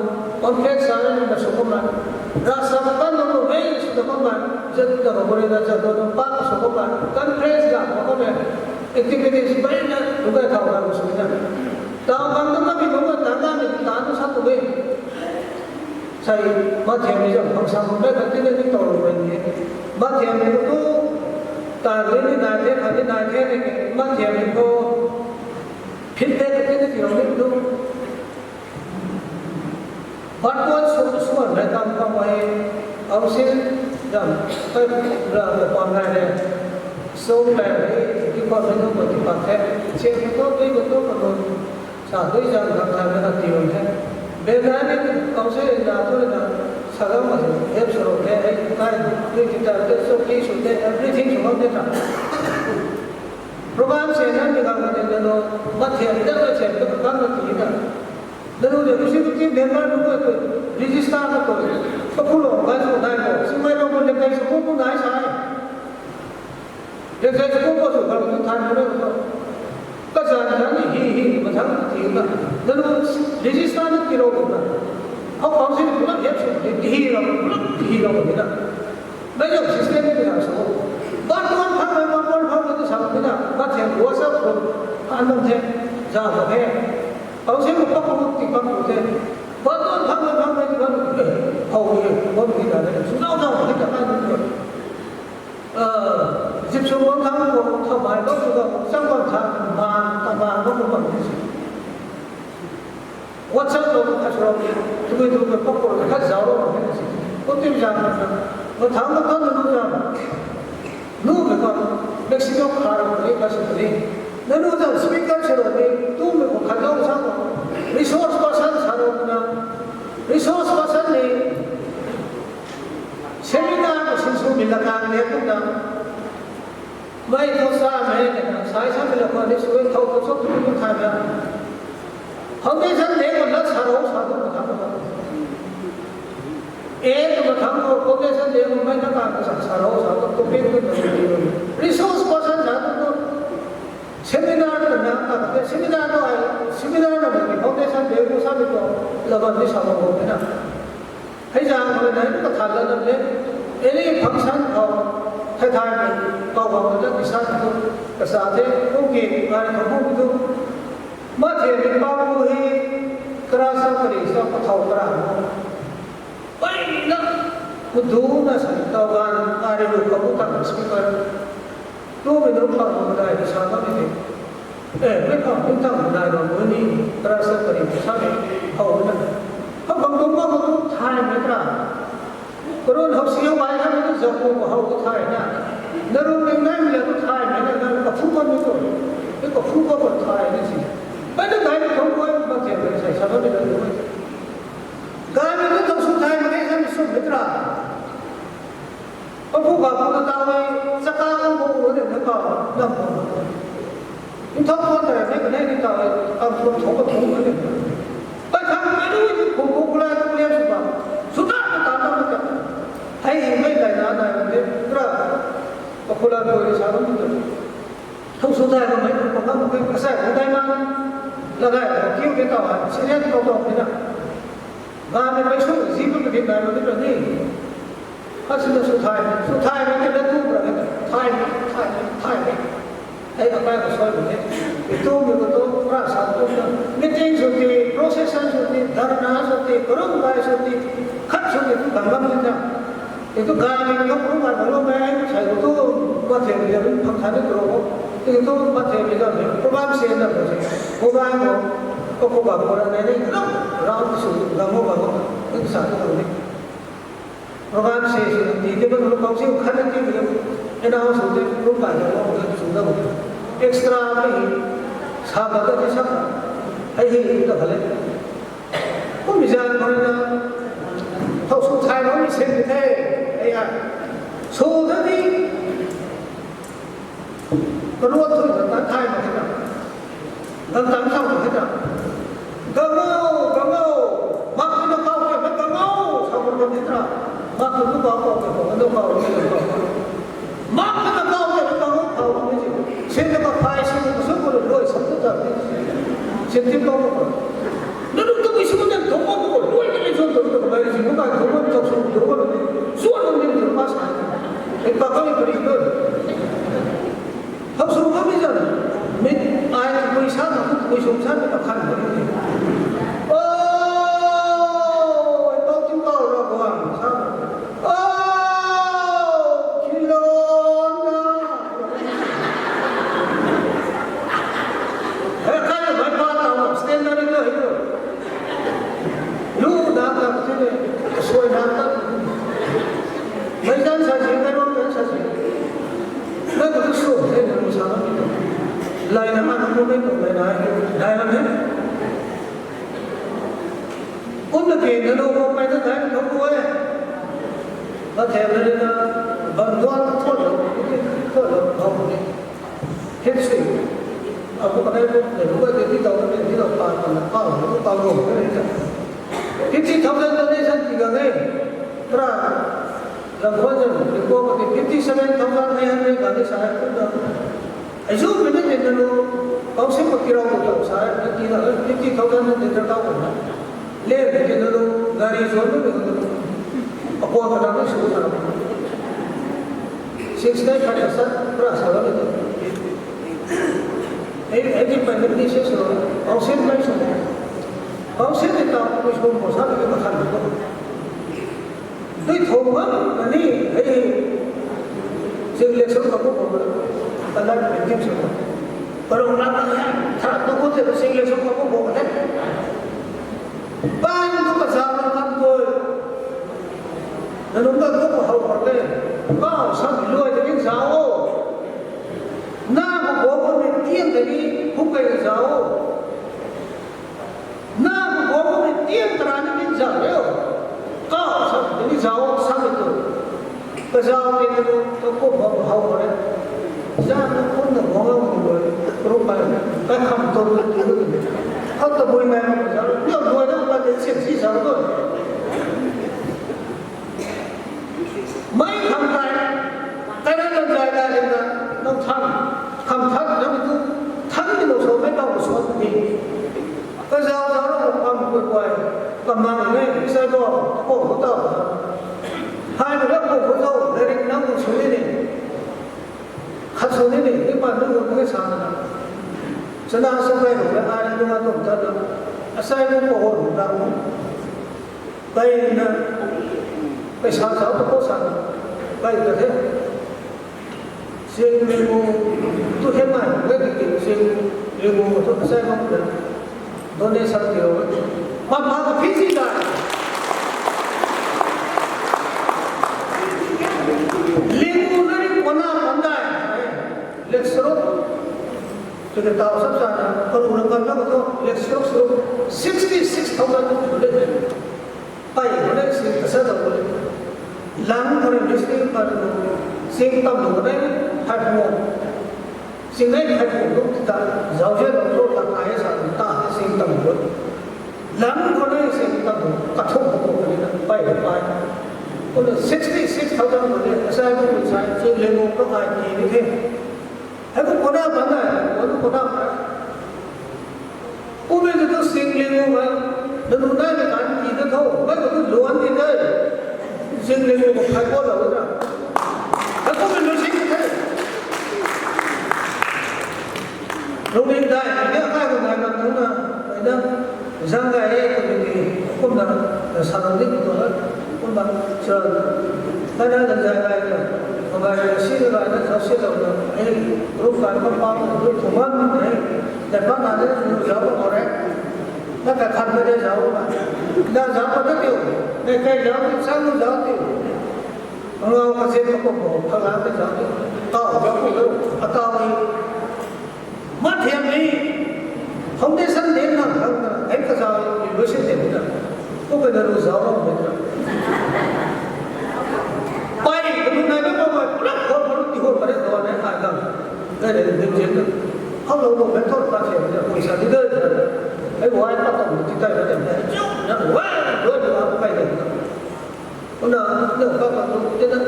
on track sa na sw kumna. Ravsap kan nunc khou hei sw ta kumna, zat ta khou buri na zat ta nunc pa sw kumna. Conference zam khou kumna. Activities bai na, lungc gay thau ganv sw na. Thau ganv tu kami nunc ta na ni ta tu sa tu e. Sei, mathiammei zam khang sa khou bai khat ti na ni tau lu bai ni. Mathiammei khou tu, ta ni ni nai the, khat ni nai the ni, mathiammei khou, feedback khat ti na ti rou ni tu. But what so, so, na kam kam ai, council zam, kai, ra, ra, pam rai le. So, rai le, di pa, di pa, di pa, the. Che, di pa, di pa, di pa, di pa. Sa dui zang khang khan na ti bam the. Bena ni council na thu na sa gam ma help sw rou the, hei kai dui ti ta te, so ki sw the, everything sw bam the ta. Program se na ni khang na ni na no, mathiam da na che, ka khang na ti na. Na nu de, usi tu ti member nu ko tu, register na tu. Ka phu lou, ka sw nai ko, sw mai lou ko, le kai sw ko, ko nai sa. Register sw ko, ko sw ka lou tu than na ko. Kazanc thang ni hi hi, mathang ti na. Nanu register na ti lou na. Khou khou si ni pulak hiap sw ni ti hi lou, pulak ti hi lou ni na. Mei zam system ni na sw. Ban ban phang mei, ban ban phang mei tu sa ni na. Ban thian WhatsApp group an bam the, za bam the. Khou si ni pak pu ti pak pu the. Ban ban phang mei, phang mei ti ban khou ni, ban ni na na. Sw nau nau ni ta kai ni. Zip sw bam thang khou, thau bai bam sw bam, chang bam thang, man, ta man bam bam ni si. WhatsApp lou khat sw rou, tumei tumei pakpou khat zauc rou ni si. Kum tim zam na, mathang na thang na nu zam. Nu mei khou, Mexico kha rou ni, kha sw ni. Na nu zam speaker sw rou ni, tumei khou khat lou sa khou. Resource person sa rou na. Resource person ni, sinsw mi la kang le kum ta. Mei thu sa mei na, sai sa mei la kwan ni sui thau tu chok tu tu tha na. Foundation de ko na sa rou sa tu ko tha ko. E tu ko tha ko foundation de ko mei na kang sa sa rou sa tu ko pin tu tu. Resource person sa tu tu. Seminar tu na ka seminar tu ai seminar na ko foundation de ko sa tu ko la ban ni sa rou ko na. Hei zang khou nai tu kathan la dam le. Any function khou thai thai mei kau bam ta kisa tu kasa the. Kum ki ngai khou bum tu. Ma the ni pa bu hi kara sa kari sa pathau kara mo. Pai na kudu na sa kau gan ngai ru khou bu ta speaker. Tu mei nu khou bu dai sa ka mei the. E, mei khou kum tang nai bam bu ni, kara sa kari sa mei, khou na. Khou bam tu ma bu tu thai mei kara. Karun hou siu bai na mei tu zak bu hou tu thai na. Na ru mei nai mei la tu thai mei na, na ka phu ka mei tu. Mei ka phu ka ba thai ni si. Pai na dai ni khou bu ai ma the mei sai sa ka mei la tu mei. Gay mei tu tang su thai mei sa mei su mei kara. Papu ga pu ta ta wei, chaka kum pu pu de na ka, na pu. Nthau pu ta ne ka ne ni ta wei, kam pu thong ka thong ka ne. Pai khang ka ni ni pu pu pu la pu le su ba. Su ta ta ta ta ta. Hei hei mei lai na na de, pra. Papu la pu sa ru ta. Thau su thai ka mei pu pa ka pu ka sai pu thai ma. La gai ka kiu ke ta wa, serious ka ta ni na. Ngamei mei sw zi bu tu din nai ma tu ra ni. Kha sina sw thai, sw thai mei te na tu ra ni. Thai, thai, thai mei. Hei akai ka soi bu ni. Tu mei ko tu, pra sa tu na. Meeting sw ti, procession sw ti, dharna sw ti, karung bai sw ti. Khat sw ti tu dang lam ni na. Itu gay mei ka pu ma na lo mei, sai ko tu, ma the mei ja phang khan ni tu ro. Itu ma the mei ja mei, program se na ko se. Program ko, ko ko ba ko ra nei nei, no, round su, ga mo ga mo, itu sa tu ni. Program se se, ti te ko lo kau se khan ni ti ni. Announce sw te, program ko, ko su na ko. Extra mei, sa ba ta ti sa. Hei hei, ta khale. Kum zan khou na, thau sw thai lou ni sen the, ei a. Sw ta ni, karuat thu ta thai ma the na. Gan tan thau ma the na. Gangou, gangou, mak na kau ke, mak gangou, sa ko ma the na. Mak na kau ke, mak na kau ke, mak na kau. Mak na kau ke, mak gangou khou ni ji. Sen na ka phai si na su ko loi sa ko ta ni. Sen ti kau ko. Nanu tu mi sw na thong bam ko, luai na ni zon tu tu bai si ko kai thong bam chau sw tu ko ni. Zon na ni tu ma sa. Ei pa ka ni pari tu. Thau sw ka mi zan. Min ai tu sa na ku tu sw sa na ka khan ko ni. O, ei pa tu ka ra ko sa. O, kilona. Hei, kai mei pa ta standard ni lo. Lu na ta ti ni, sui na ta. Mei tan sa si, mei rom tan sa si. Mei ko tu su, hei na sa na. Lai na ma na mo mei ko lai na, lai na mei. Kum na ke na lo ko mei ta dai na ko e. Ka the na na, ban duan thot lo, thot lo, thot lo. Hit si. Apu kanei pu, nei pu ka te ti tau, nei ti tau pa, pa na, pa, pa, pa, pa, pa, pa, pa, fifty thousand donation ti gang e. Pra, lam khwan zan, ni ko ka te fifty seven thousand nine hundred ka ni sa hai pu da. Ai zu pu ni te na lo, kau se ko ti rau ko tau sa hai, na ti na, fifty thousand na te ta tau ko na. Le, te na lo, gari zuan na lo. Akua ka na lo, su ka na lo. Six nine five ka sa, pra sa lo ni. Ei, ei ti pai ni se so, council mai so. Council ni ta, ko so ko sa ni ka khan ko. Dui thou ma, ani, ei, sing le so ka ko ko. Ka na ni kim so. Parong na ta ya, tha, to ko te sing le so ka ko ko te. Pan tu ka sa na kan ko. Nanung ka tu ka hau ka te. Ka sa ni luai te ni sa o. Na ko bo ni tiang ka ni, huk kai ni zau. Na ko bo ni tiang tara ni ni zau leo. Ka sa ni zau, sa ni tu. Ka Zau ti tu tu kum bam hau re. Zau tu kum na bam hau tu re. Ru pa kai kham tu tu tu tu. Hau ta bui mai ma zau. Yo bui na pa de chip si zau tu. Mai kham tai. Kai na na zai da le na. Nang tham. Kham that na tu. Tham ni lo so mai ba so ni. Ka zau zau ru kam ku kuai. Ka mang ne. Sai bo. Ko ko ta. Hai na ko ko zau. Lerik nang ko su ni ni. Khat sw ni ni, mi pan nu nunc ke sa na. Sana sa kai ru na ai na nunc a tum tat na. Asai nunc ko ho na. Kai na, kai sa sa to ko sa na. Kai ta the. Sing ni mu, tu he mai, kai ti ti sing ni mu, tu asai nunc na. Donation ti o. Mama ka phi si dai. Lingu na ri kona pandai. Lek srok. Tu de tau sap sa na, karu na kan na ko lek srok srok. Sixty six thousand tu le. Pai ko le sing kasa ta ko le. Lang ko le sing pa ko. Sing tam ko le. Hai ko. Sing nei hai ko luk ta, zau zia luk luk ta kai sa ta sing tam luk. Lang khou nei sing tam luk, kathumh khou khou ni na pai pai. Khou na sixty six thousand khou ni, asai khou ni sai, sing leng khou kai ti ni the. Hai khou kona pan na, khou kona pan. Kummei tu tu sing leng khou mai, nanu nai na kan ti na tho, mai khou tu luan ti na. Sing leng khou khai ko lou na. Hai kummei tu sing the. Lungning dai, ni akai ko nai mak nunc na, ai na, zang gay e, committee, kumna, salou ni ko na, kumna, chura, kai na na zang gay na, mabai na si na gay na, zau si lou na, ai, group kai ma pa, group thuman, ai, dai pa na de, zau ko re, na kai khat na de zau na, na zau ko na tiu, na kai zau tiu, sang zau tiu, ngau ka zin ko ko, phala ka zau tiu, tau zau ko, atau ni, Mathiam ni foundation din na khang na, hei kazau university din na, ko ka na ru zau ram din na. Pai ka nu nai na ma ma, prak ko ma ru ti ho pare do na ai khang. Nai na din din na. Hau lou lou mentor pa thiam na, koi sa ni de na. Hei wai pa tong ti tai na de na. Chuk na wai do na kai de na. Ko na, na pa pa tu de na.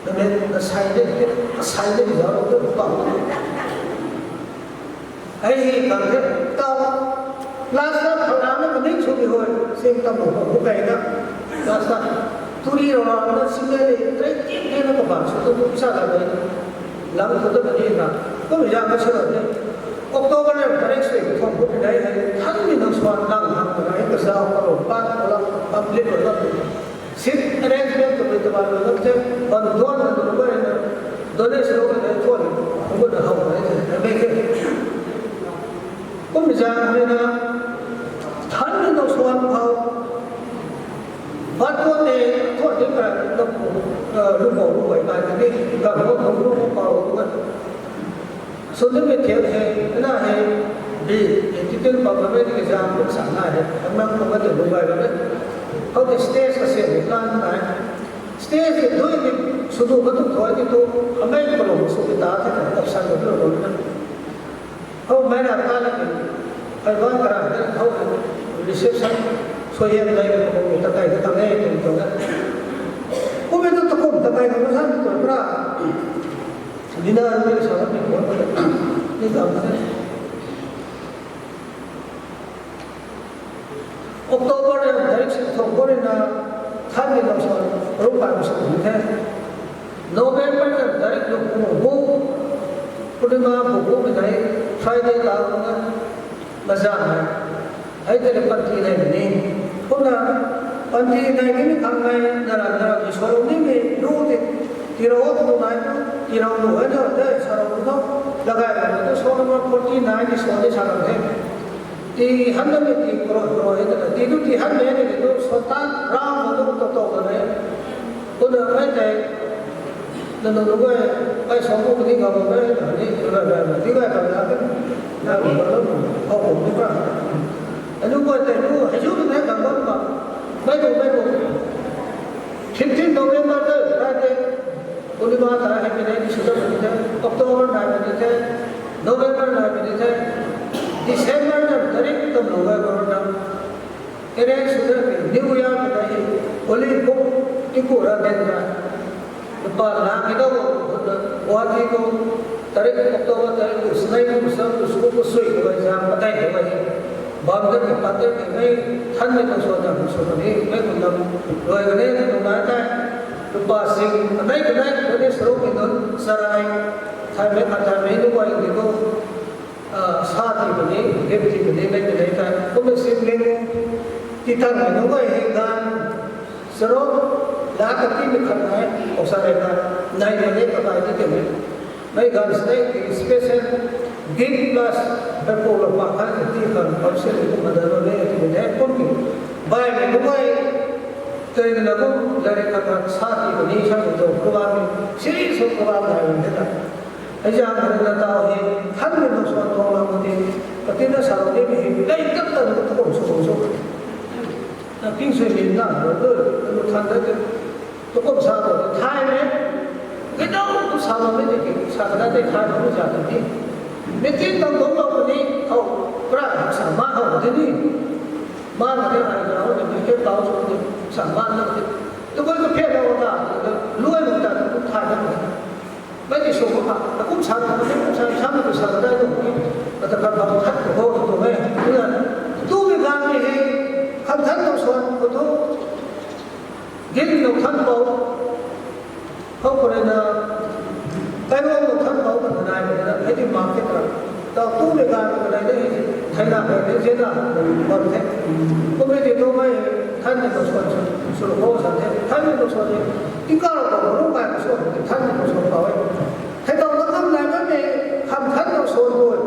Na me, na sai de, na sai de zau ram de pa. Hei hi kan the, tau, last ta phalana kaning sw di hoi, sing tam ho, ho kai na, last ta, turi rau na, sing le, trai tip the na kaban sw tu, tu sa la de, lang tu tu ni na, kum ya ka sw de, October le, tarik sui, thom bu ni dai, hei, than ni nang swan lang, lang, lang, ka zau, ka ro, pa, ka la, complete, ka la, Seat arrangement twmei tw bam lou lak the, ban duan na tu bai na, donation lou na tuan, kum na how na the, na mei the. Kum zang ni na, than ni nau suan khou, ban duan de, tuan de ka, na, lu bou lu bai kai ni, ka lu bou lu bou bou lu bou. Sw nimei thiak hei, na hei, bi, title pam na mei ni kazang kum sa na hei, kamang kum na tu lu bai bam e. Khou tei stage ka siam ni kan na hei. Stage tei dui ni, sw tu ka tu thoi ni tu, amei kalung sw ni ta the, option ka tu lu na. Khou mei na ta na ni, hei ban kara na, khou reception, sw hian lai na kum ta kai na ta nge, kum tu na. Kum tu ta kum ta kai na sa tu pra. Dinner ni sa ni kum ta ni ta na. October ni tarik sing thou ko ni na, than ni nau sa, ru kai na sa ni the. November ni tarik lu kum bu, Purnima bu bu mei nai, Friday la kum na, na zan na. Hei tei le panty nai ni. Kumna, panty nai ni khang nai, na ra, na ra, ni sw lou ni ni, lu ti, ti rou tu nai, ti rou lu hei na, tei sa rou tu, la gay na, tu sw number forty nine ni sw ni sa rou the. Ti han na mi ti kuro kuro hei na, ti tu ti han ni ni tu, sw ta, ra, ma tu, to, to, to, ne. Kumna, hei tei, Na nunc guay, ai song kum ni gam na, ni, na, na, na, ti guay gam na, na, na, na, na, hou kum ni pra. Anu guay tei nu, hei zu tu na gam bam ma. Mei kum, mei kum. Fifteen November tei, Friday, October nai puni the, November nai puni the, December na tarik tam lu ga corona. Ere suna ki New Year ka hi, Holy Book ki ku ra den na. Lupa na ki do, Guwahati ko, tarik October tarik ku snai ku sa ku su ku sui ku bai zam patai ku bai. Bam da ki patai ki nai, than ni ku so da ku so ni, nai ku dam, rui ka ne ku nai tai. Lupa sing, anai kanai, kanai saruk ni nun, sarai, thaimei khat thaimei nu guay ni ko, ah, sa ti puni, gip ti puni, nai kanai ta, kumna sing ling, ti tang ni nu guay hei gan, saruk, la ka ti mi khat nai, o sarai ta, nai kanai ka bai ti kanai. Mei ganv snake ki special gift plus pepou la pa khan ti khan council ni kum madan lo ne ti ne kum ki. Bai ni kum ai, tei ni na kum lari khat khat sa ti ko ni sa ko to program ni, siri so program nai ni ta. Ai jang ni na ta hi, than ni na so to la ko ti, ka ti na sa ni ni hi, dai tak tak ko to so so. Na ping sui ni na, lo lo, lo than da te. Tukum sa tu thai me, kidau tu sa lo me tiki, sa kada te thai lo me za tu ni. Meeting tang dong lo ni, hou, pra, sa ma hou de ni. Ma na te ai na hou ni, ke tau su ni, sa ma na te. Tu koi tu phe lo ta, luai lo ta, tu thai lo me. Mei ti su ko pa, tukum sa lo me, sa, sa me tu sa kada lo ni. Kata kata khat ko ho tu me. Tu na, tu me ga ni he, kham than lo suan ko tu. Gin lo than bau, hou pare na, kai lo lo than bau ka nai pare na, hei di market ra. Tau tu le ga ka nai de, thai na pare de, je na, bam the. Kum e di tu mai, than ni ko suan su, su lo ko sa the, than ni ko suan de. Tingkauh lo ko, ru kai ko suan, than ni ko suan bau e. Hei tau na kam nai bam e, kham than lo suan tu e.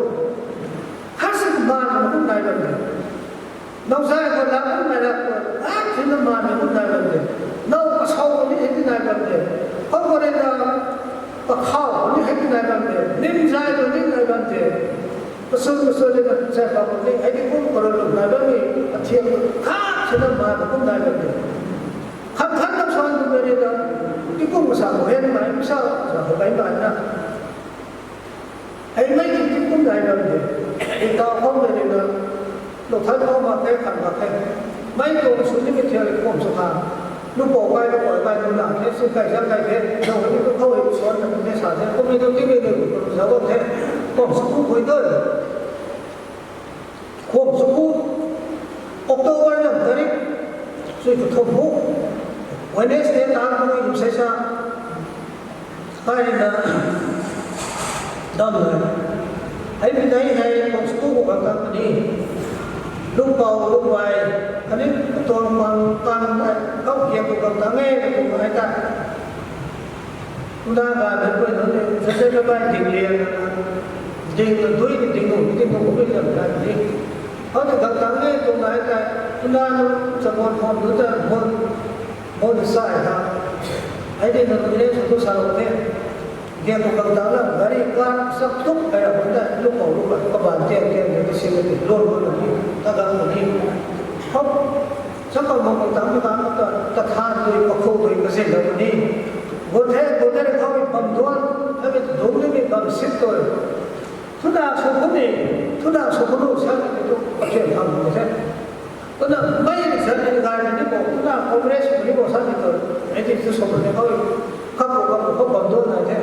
Kha si ma na kum nai bam e. Nau zai ko la kum nai la ko, a, thina ma ni kum nai bam de. Nau kasau ni hei ti nai bam de. Hou ko re na, pakhau ni hei ti nai bam de. Nim zai ko ni nai bam de. Kasur kasur le na zai pa ko ni hei ti kum ko ro lu nai bam ni. A thiam kha thina ma ni kum nai bam de. Kham khan nau suan kum re na, ti kum kasa ko hen mai, kasa kasa ko kai mai na. Hei mei ti ti kum nai bam de. Ti tau khou de ni na, lo than khou ma khe, khan ma khe. Mei tuang su ni mi thial kum su kha. Lu pou kai, lu pou kai, lu na khe, sin kai, zang kai khe. Zang ni tu khou hei suan na kum ne sa the. Kum ni tu ti mi lu kum sa bam the. Kum su kum khui doi. Khum su khu, October na tarik, sui tu thum khu, Wednesday ta tu ni sei sa, kai na, dam na. Hei mi dai hei khum su khu khang tang ni, lung pau lung vai, kani tuang mang tang nai, kau kiak tu khang tang e, tu ai ta. Tuna ganv hei pui nunc ni, sa se ka bai ding lian, ding na dui ni ding nu, ding nu, dui lian kai ni. Hou tu gang tang ni, tu nai kai, tuna nu, sa mon phom nu ta, mon, mon sai ha. Ai di na tu ni, su tu sa lo te. Dia tu gang tang la, gari kar, sak tuk, kai ra, mon ta, lu pau lu kai, ka ban tian tian, ni tu si ni, lon lon ni, ta gang ni. Hou, sa ka mon gang tang ni, gang ta, ta than tu, ka khu tu, ka zin lo ni. Gu the, gu the, khou mi bam duan, kami tu dung ni mi bam sit tu. Tuna su khu ni, tuna su khu nu sa ni tu, pathian phang gu the. Tuna mei ni sa ni gay ni bo, tuna Congress ni bo sa ni tu. Ai ti tu su khu ni khou, khou khou khou khou bam duan nai the.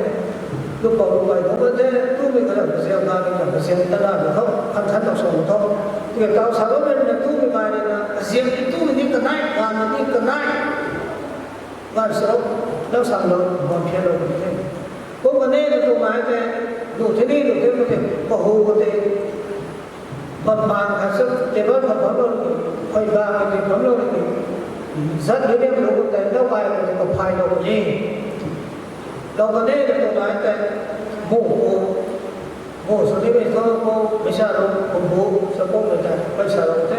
Lu pau lu pai khou bam the, tu mi ka lam ka ziam na, ka lam ka ziam ta na ni khou, khan khan tau su ni khou. Ti ka tau sa lo ni na tu mi gay ni na, ka ziam ni tu mi ni kanai, gay ni ni kanai. Gay sa lo, lau sa lo, bam phian lo ni the. Kum kani na tu nai the, lu the ni, lu the ni the, pa hu ko the. Bam bam kha sa, table kha bam lo ni, khoi bam ni bam lo ni. Zat ni ni lo ko the, lau bai ko the, ka phai lo ni. Lau kani na tu nai the, mu ko, mu su ni mi tho ko, mi sa lo, ko bu, sa ko mi the, khoi sa lo the.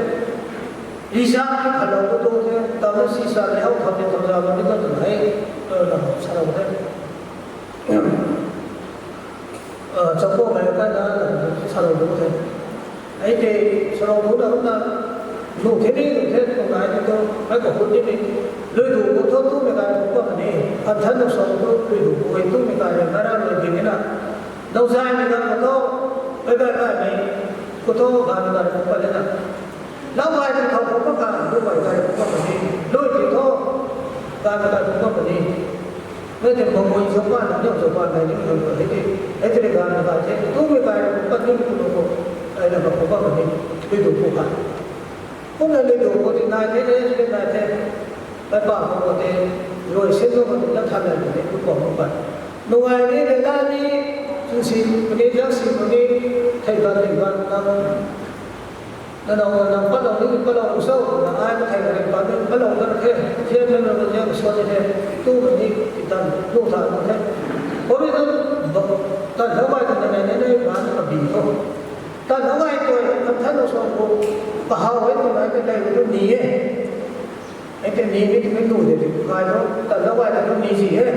Ri sa ni kha lo ko tu the, tau na si sa ni hou kha the, tau za ma ni ko tu nai, tu na sa lo the. Chapo mai ka na, sarou lu the. Ai te, sarou lu na, na, lu the ni, lu the, lu nai ni tu, ai ka hun ni ni, lui lu ko tho tu mi kai tu ko ni, an than na sarou lu, lui lu ko tu mi kai ni, na ra lui ding ni na. Nau zai ni gan ko to, bai bai bai ni, ko to gan ni gan ko pa le na. Lau bai ni thau ko pa ka, lu bai bai ko pa ni, lu ti to, gan ni gan ko pa ni. Mei te bang bui zo pa na, nyau zo pa na, ni ko pa ni ti. Hei te gan ni gan te, tu mei bai ko pa ni ko ko, ai na ko pa ni, ti du ko pa. Kumna lui du ko ti nai the, nai the, nai the. Bai pa ko ko te, rui sin ko ko te, na than nai te, lu ko ko pa. Nungai ni, le la ni, chun si, puni, jak si, puni, thei ban, thei ban, na, na, na, na, pa lo ni, pa lo, so, na, ai, pa thei ban, pa ni, pa lo, na, the, the, na, na, na, the, so, the, the, tu, ni, ti tan, lu tha, na, the. Ko ni, na, ba, tan, na, bai, na, na, na, na, na, ba, na, bi, ko. Tan, na, bai, ko, tan, tan, so, ko, pa, hau, ai, ko, na, ai, ko, tai, ko, ni, e. Hei te ni, mi, mi nu de, de, kai lo, ta lo, ai lo, ni si he.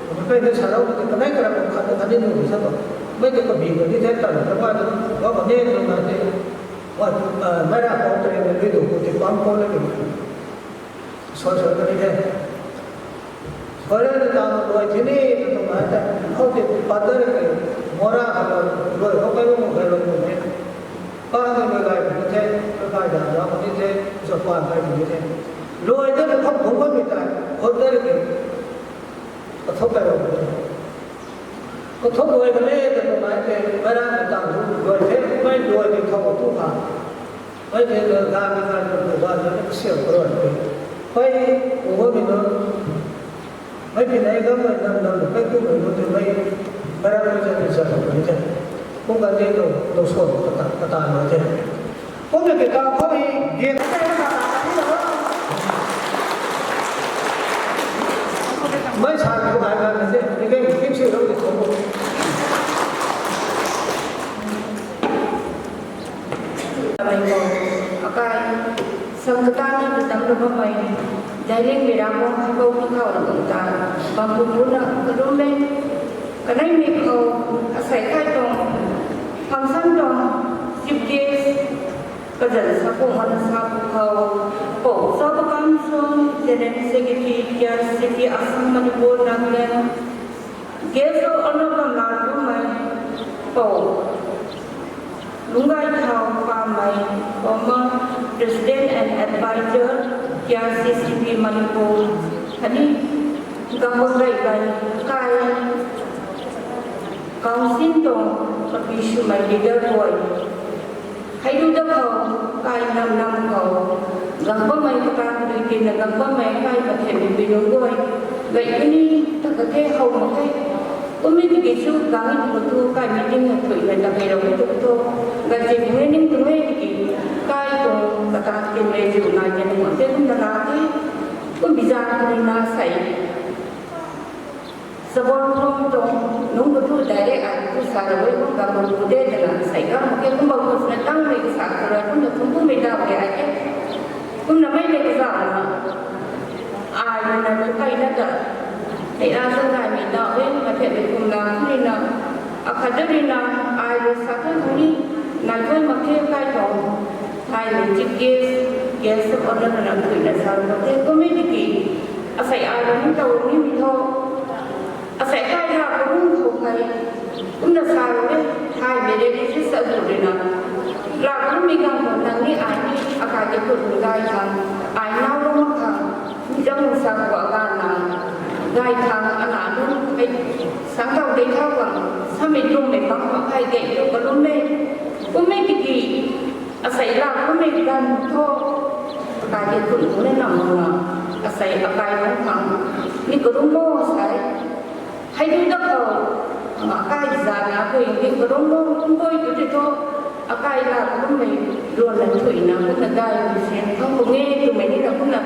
Mei pei na sa lo, te kanei kara ko khat, khat ni nu de sa to. Mei te kabi ko ni the, ta lo, ta lo, ai lo, wa ko ne, lo na te. Wa, ah, mei ra ko te, ni du ko te, pam ko le ni. Soi, soi ko ni the. Soi le ni ta lo, ai the ni, ta lo, ai te. Hou te, pa de ni, mora ko lo, lo, ko kai lo, kai lo, ko ne. Pa ni lo, kai ko ni the, kai da, da ko ni the, zo pa kai ko ni the. Luai de, kham bung bam ni ta, khot de ke. Kathop kai bam ni. Kathop luai ka le, ka tu mai ke, mai ra ka tang tu, luai the, mai luai ni khou tu kha. Mai the, ka ga ni ka tu, tu ga ni ka siam ka luai ke. Pai, u bam ni no. Mei pi nei gam mei nam nam mei tu mei tu mei, mei ra mei zan mei zan mei zan. Kum kan de tu, tu suan kata, kata mei zan. Kum na ke ta khou hei, dia kata kata kata ni na. Mei sa tu ai kan de, ni ke kim si lo ni khou. Mei ko, akai, sam kata ni tu tam lo mei. Dailing mi ra ko, ko ki khou na kum ta, bam bu bu na, ka lum le. Kanei mi khou, asei kai tuang, function tuang, chief guest, kazan sa ko, man sa ko khou, ko, sa ko kam song, General Secretary, K R C T, Assam, Manipur, Nagaland, guest of honor kam la tumei, ko, Lunggai Thau Pamei, former President and Advisor, K R C C P Manipur, khatni Gangbammei kai, Council tuang kapi swmei leader guay. Hei lu da khou, kai nam nam khou, Gangbammei kata lui tina Gangbammei kai mathenmei pui nunc guay. Gay tu ni, ta ka the how mak the. Kummei tiki chu, gang ni tu tu, kai meeting na thui na ta kai rau tu tu. Gay chi tu ni, tu ni tiki, kai tuang kata tin le chu nai te ni mak the, kum ta la the. Kum bizan ni na sei. Sabon thum tuang, nunc khou thu direct ai tu sa ra e, kum bam kum de twna sei gam ke, kum bam kum na tang mei sa khou ra, kum na thum kum mei dau ke ai ke. Kum na mei mei ka zau na. Ai na na kai na ta. Hei a sa kai mei dau e, ma the mei kum na, kum ni na. A khat de ni na, ai sa kai kum ni, nai kai ma ke kai tuang. Hai mei chief guest, guest of honor na na thui na sa ra te, kum mei tiki. Asei ai ni tau ni mi tho. Asei kai la karung khou kai. Kumna sa rui, hai mei le ni si sa du rui na. La karung mi gang khou nang ni ai ni, akai te kut ni gai khang. Ai nau rui mak khang. Mi zang sa khou akai na. Gai khang ana nu, ai, sang tau de thau khang. Sa mei lung mei bang khou kai de tu karung mei. Kum mei tiki. Asei la kum mei kan tho. Akai te kut ni nam na. Asei akai nung khang. Ni karung mo sai. Hei tu da khou, akai zana khui ni karung mo, kum boi tu ti tho, akai la kum mei, luan na thui na, kum na dai, kum sian, kum kum nge, kum mei ni na, kum na,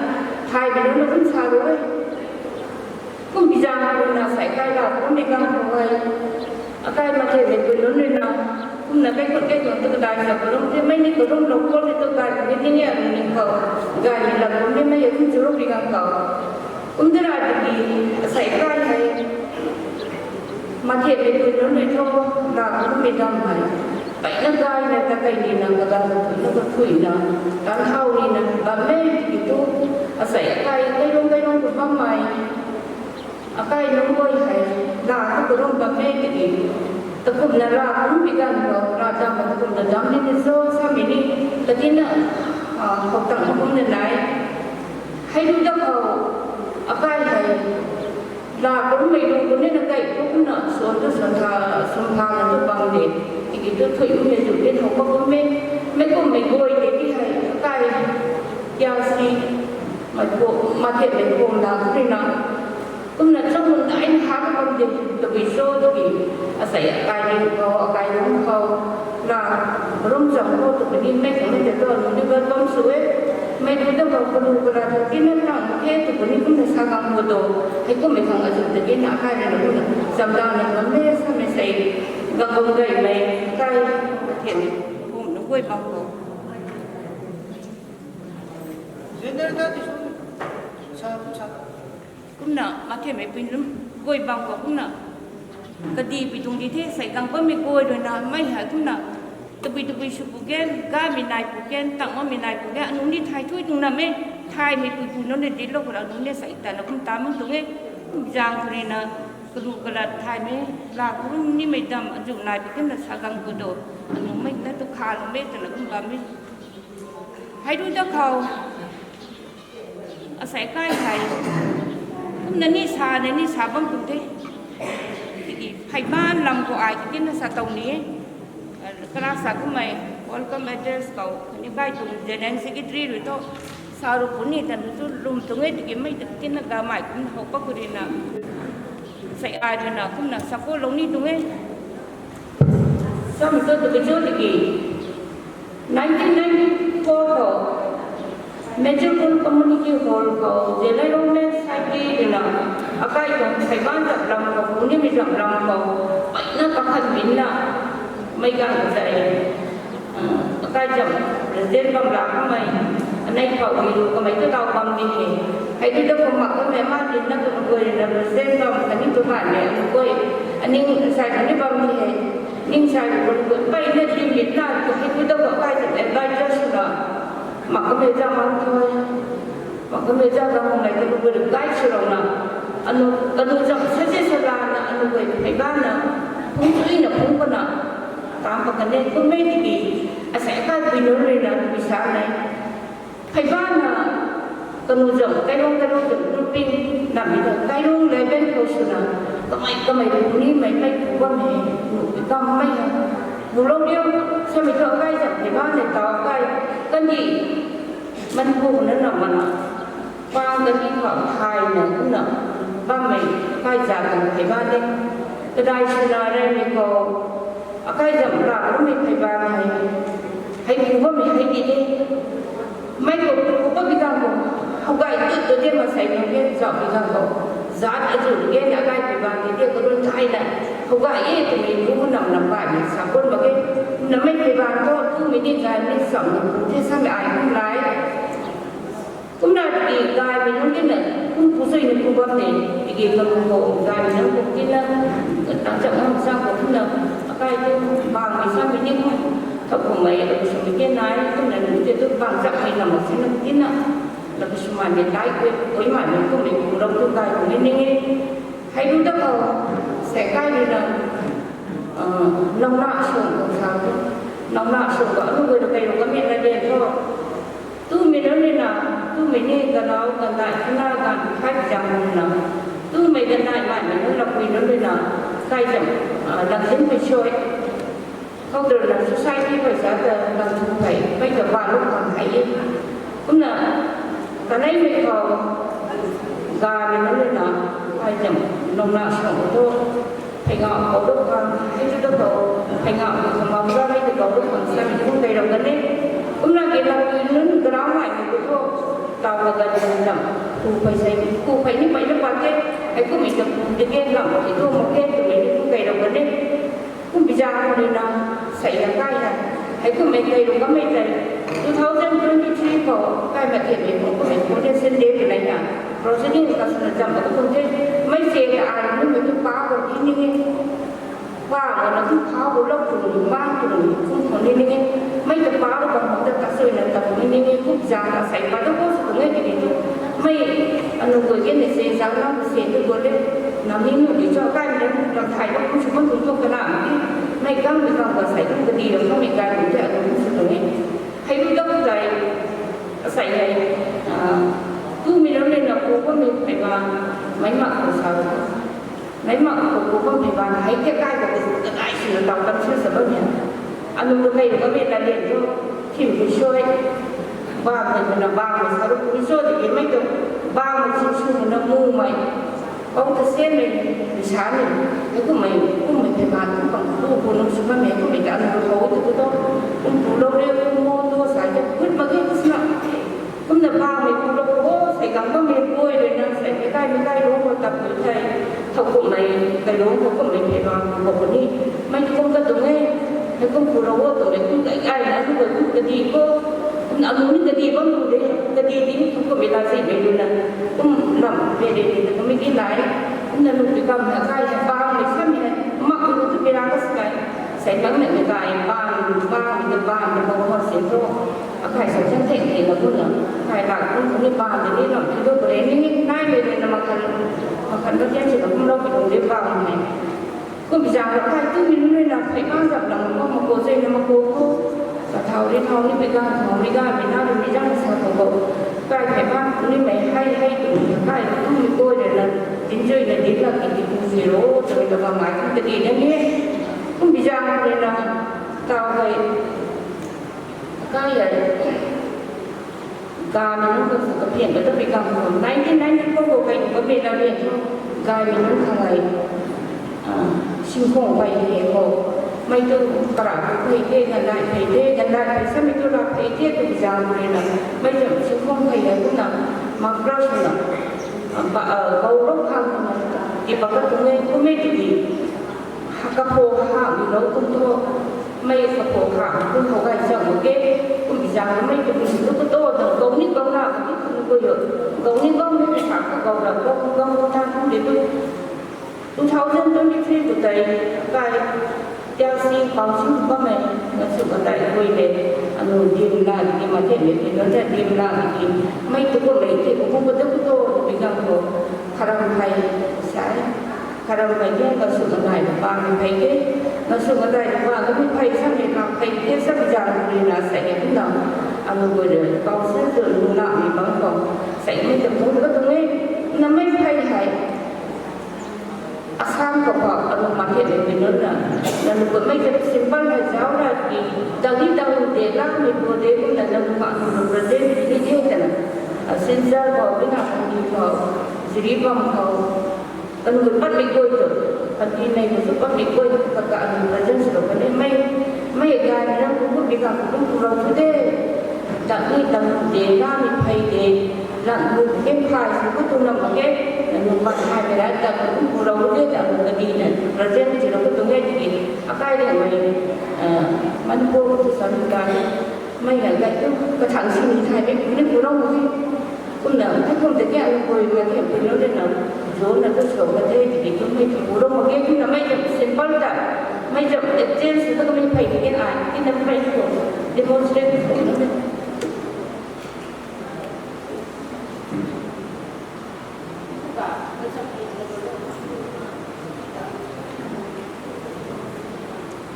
thai mei na, kum sa rui. Kum bizan kum na, sai kai la, kum mei gang kum ai. Akai ma the mei kum nunc rui na, kum na kai kum kai kum tu dai sa, kum mei ni kum lo kum ni tu dai, kum ni ni ni khou, dai ni la, kum ni mei kum churu pi gang khou. Kum de ra tiki, asei kai hei. Ma the mei kum nunc rui tho, la kum mei dam hei. Pai na kai na ta kai ni na ka dam na ka thui na. Tan thau ni na, bam mei tiki tu. Asei kai, kai rung, kai rung tu bam mei. Akai nunc guay hei, la tu ka rung bam mei tiki. Takumna ra kum bi ganv khou, ra dam takumna dam ni ni cho samei ni, katina, ah, khou tang kum na nai. Hei lu da khou, akai hei, la kummei lu kum ni na kai kumna, suan tu suan tha, suan tha na tu bam de, tiki tu thui kum ni zu de thou pa kum me, mei kummei guay de ti hei, akai, ya si, mat ko, mat hei mei kum na, kum ni na, Kumna cham mun ta ai na ha ka bam de, tabui cho tiki, asei akai ring khou, akai ring khou, la, rum cham khou, tu puni mei khang mei te tu, nunc ni ba bam sw e, mei tu ta ba kalu kala ta, tina tang the, tu puni kumna sa gang khou tu, hei kummei khang azu ta tina akai ring kumna, cham da na ngam me, sa mei sei, gang bam gay mei, kai, the, kum nunc guay bam khou. Kumna, mathe mei pui nunc guay bam khou kumna. Kadipui tuang di the, sei gang bammei guay rui na, mei hei kumna. Tabui tabui sw pu gen, gamei nai pu gen, tang mamei nai pu gen, anunc ni thay thui tuang na me, thaymei pui pu nunc ni di lou khou la, anunc ni sei tana kum ta mang tuang e, kum zang khou rui na, kalu kala thaymei, la khou rum nimei dam, azu nai pu kumna sa gang khou tu, anunc mei ta tu kha lou me, tana kum bam me. Hei ru da khou, asei kai hei, kumna ni sa, na ni sa bam kum the. Tiki, pheiban lam khou ai, tiki na sa tow ni, kala sa kummei, welcome address khou, kani kai tuang General Secretary rui tu, sa ru puni tan tu lum tuang e, tiki mei ta tina gamei kum hou pa khou rui na. Sei ai rui na, kumna sa khou lou ni tuang e. Samei tu tu cho tiki, nineteen ninety-four khou, Major Khul Community Hall khou, Zeliangrongmei Society rui na, akai tuang pheiban zap lam khou, punimei zap lam khou, peyna kakhan min na, mei ganv tei, akai zam, President bam la kamei, anei khou mi lu kamei tu tau bam di he. Hei tu da khou mak kamei ma din na tu guay na President bam kani tu kan mei, tu guay, aning sai kani bam di he. Ning sai tu guay, peyna di mit na, tu hei tu da khou akai zam advisor sw na, mak kamei zam bam tu e. Mak kamei zam bam mei tu guay guide sw rou na. Anu, anu zam sa si sa la na, anu guay pheiban na, phung tui na phung pa na, kam pa kan e, kummei tiki, asei kai pui nunc rui na, pui sa nai. Pheiban na, kanu zam, kailung, kailung zam, grouping, na mi ta, kailung level khou sw na, kamei, kamei, nimei, mei, pu bam hei, nu, kam mei hei. Nu lou diu, samei tu akai zam, pheiban na, tau kai, kandih, Manipur na na mana, pang kandih khou thay na, kumna, bammei, akai zam, pheiban de. Kadai sw na, rei mei khou, akai zam, ra, kummei, pheiban hei, hei, pu bammei, hei di de. Mei khou, pu pa bi ganv khou, hou gay tu tu de masei nunc ke, zauh bi ganv khou, zat azu ge na, akai pheiban di de, karun thay na, hou gay e, twmei, pu nam nam baimei, sa bun mak ge, namei pheiban khou, tumei ni gay mei sam, the samei ai kum lai. Kumna tiki gaymei nunc tina, kum pu sui ni pu bam de, tiki kalu khou gaymei nunc kum tina, tang chak ngam chak khou tina, akai tu bangmei samei ni kum, thak kummei, alu swmei ke nai, kumna nunc te tu bang chakmei na mak sina tina, lalu swmei mei lai kwe, kuimei nunc kummei pu ram tu gay kummei ning e. Hei lu da khou, sei kai rui na, nang na sung khou sa tu, nang na sung khou, anu guay rui kai rui kamei na de thu, tumei nunc rui na, tumei ni ganau, ganai, kana, gan, khai zam na, tumei ganai, mai mei nunc, lapui nunc rui na, kai zam, langzin pei sui. Khou tu na society pei sa ta, lang thu pei, pei ta ba lu khang hei e. Kumna, kaneimei khou, gaymei nunc rui na, kai zam, nang na sung khou tu, phey nga khou lu khang, hei tu da khou, phey nga khou kamau za hei tu khou lu khang sa mi kum kai rou kan e. Kumna ke lapui nunc ganau mai mei khou tu, tau la gan zam, ku phey sei, ku phey ni peyna pat the, hei kummei ta ku de ke lam, hei tu mak the, twmei ni kum kai rou kan e. Kum bi zang khou rui na, sei na kai na, hei kummei kai rui kamei tei, two thousand twenty-three khou, kai mak the mei khou kummei foundation day kanei na, Rosary ka swna zam ka kum the, mei se ka ai nunc mei tu pa khou di ning e. Pa khou na tu pa khou lou kum, pa kum, kum khou ni ning e. Mei ta pa khou bam khou ta ta sui na ta kum ni ning e, kum zang na sei pa tu khou sw tung e tiki tu. Mei anu guay ke ni se zang na se tu khou le, nam ni nu di cho kai mei ram thay khou kum sw kum tung tu kana, Asei tu kadi ram khamei kai tu te anu sw tuang e. Hei tu dam tei asei hei, ah, tu mi ram le na ko bammei phey ba, mei mak ko sa. Mei mak ko ko bammei ba hei te kai ko ka kai sw na tau tam sw sa bam ya. Anu ka kai ka me na le tu thim ku shoi. Ba mei na ba mei sa ru ku shoi de mei tu ba mei sw sw na mu mei. Kau ta sen mei, sa mei, hei kummei, kummei phey ba, kum pang, kum pu nung sw bammei, kummei ta anu khou tu tu to, kum pu lou le, kum mo to, sa te, gut mak ge, kusna. Kumna ba mei pu lou, o, sei gang bammei, pui rui na, sei mei kai, mei kai lou, ko tap pui thei, thou kummei, kai lou, ko kummei phey ba, ko ko ni, mei kum ka tung e, hei kum pu lou, o, tung e, kum kai kai na, kum kai kum kadi ko, kum anu ni kadi bam lu de, kadi di ni kum kummei la sei mei lu na, kum lam, pe de ni, kum mei ki lai, Kumna lu pi kam na kai, bang ni sam ni, mak lu tu pi ra ka sky. Sai bang na ni kai, bang, bang, ni bang, ni bang ho se to. Akai sa chen thei thei na kumna. Kai la kum ni bang ni ni lam ti do bre ni ni nai le ni na makan, makan ba chen se na kum lo pi dong de bang ni. Kum jang la kai tu mi lu na phey bang jap lam ko ma ko se na ma ko ko. Ka thau ri thau ni pi gang, thau ri ga, mi na lu mi jang sa ko ko. Kai phey bang ni mei hai hai tu kai tu mi ko de na. Din jui na din la ki ti pu si ro, tu mi ta bam mai kum ta di na ni. Kum bi jang ni na, tau hei, kai ya, ga ni nung ka su ka pian ka ta bi gang ko. Nineteen ninety-four ko kai ko bi la bi tu, ga ni nung ka lai, ah, sing kong bai he ko. Mei tu kara ko phey te, gandai phey te, gandai phey sa mei tu la phey te, tu bi jang ni na. Mei tu sing kong phey ya tu na, mak ra su na. Ba, ah, bau lou khang, ti pa ka tung e, kum e ti di. Ha ka pho ha mi lou kum to, mei ka pho ha, kum pho gai chang mo ke, kum bi jang mei kum bi su tu to, to, gou ni gou na, ka ti kum ko yo. Gou ni gou ni sa ka gou ra, gou, gou, gou ta kum di tu. Two thousand twenty-three tu tai, kai, Tiang si pang si tu bammei, na su ka tai koi le, anu dim la di ma the le, pi no te dim la di, mei tu ko le, te ko ko da ko to, bi gang ko, kharam phey, sai, kharam phey ke, na su ka tai pa mi phey ke, na su ka tai pa mi phey sa mi ka phey ke, sa bi jang ni na sai ke na, anu ko le, pang si tu lu na mi bang ko, sai mi tu ko ko tu mei, na mei phey hai. Assam khou khou anu market le pi nunc na, nanu kum mei ta simple hei zauc ra ki, dang ni dang de lak mei pu de kum na nanu kum anu represent ni de ta na. A, Silchar khou, Bina Pandi khou, Jiribam khou, anu kum pat mei guay tu, pandi mei kum su pat mei guay tu, kaka anu present sw lou kani mei, mei gay ni na kum kum bi ka kum kum lou tu de. Dang ni dang de lak mei phey de, lang kum kum phey si kum tu na mak ge, nanu pat hai mei ra, dang kum kum lou tu de, dang kum kadi na, present sw lou kum tu ge di, akai de mei, eh, Manipur tu sa ni ka, mei na gay tu, ka thang si ni thai mei, ni pu lou mak ge. Kumna, tu kum ta kya ni koi ma the, pi no de na, zo na tu so ma the, di kum mei pu lou mak ge, kumna mei jam simple ta, mei jam exchange ta mei phey di ke ai, ki na mei ko demonstrate ko na mei.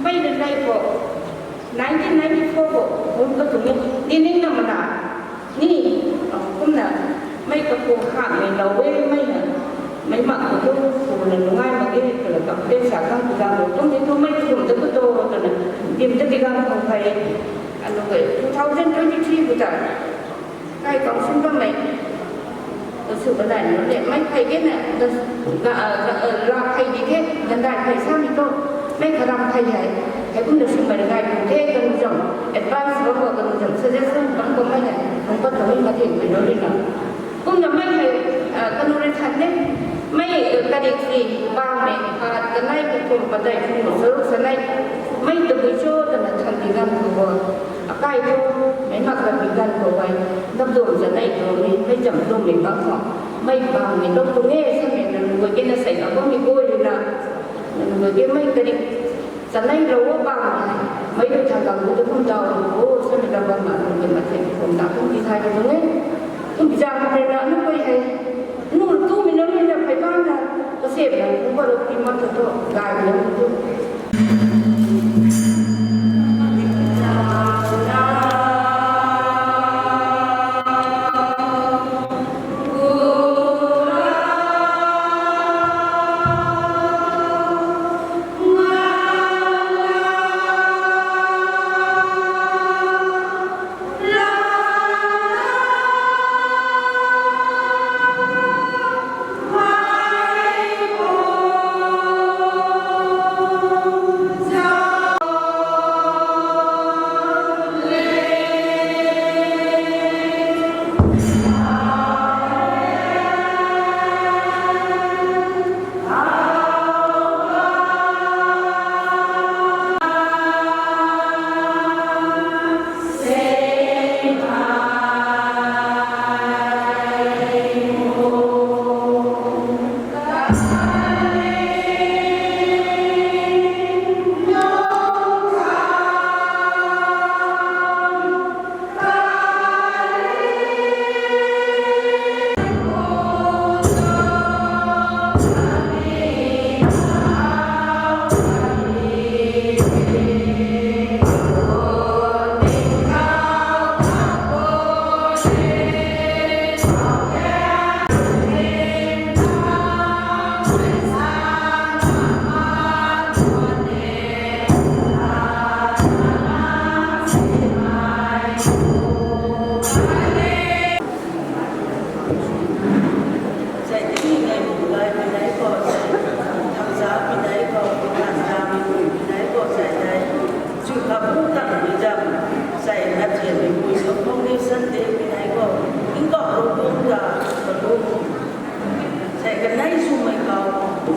Mei na nai ko, nineteen ninety-four ko, hum ka tu ni, ni ning na mana, ni, ah, kumna, mei ka ko ha mei lou e, mei na, mei mak ko tu, ko na nungai mak ge, ko na ka pe sa kang ko da ko, kum ni tu mei kum ta ko to, ko na, dim ta bi gang ko phey, anu ko, two thousand twenty-three ko ta. Kai kang sum bammei. Ka su ka dai nu le, mei phey ke na, ka, ka, ka, la phey di the, gandai phey sa mi to, mei kharam phey hei. Hei kum da sum mei gai tu the, ka nu zam, advice bam ko, ka nu zam, suggestion bam ko mei hei, nung pat ta mei ma thim pui no ri na. Kum na mei hei, ah, ka nu ri than de, mei, eh, ka dik si, bang mei, ka, ka nai, ka kum, ka dai, kum, sa ruk, sa nai, mei ta bui cho, ta na than di gan ko bo. Akai tu, mei mak ka bi gan ko bai, dap dum sa nai tu ni, mei jam dum mei bang ko, mei bang mei lou tu nge, sa mei na nu ko ke na sai ka ko mi ko ri na, na nu ko ke mei ka dik, sa nai lou wo bang, mei tu tha ka bu tu kum dau ru ko, sa mei ta bang ma nu ke ma the kum da kum ti thai ko tu nge, kum bi jang ko na nu ko hei, nu tu mi na mi na phey bang na, ka se na nu ko ru ti ma tu tu, gai na tu tu.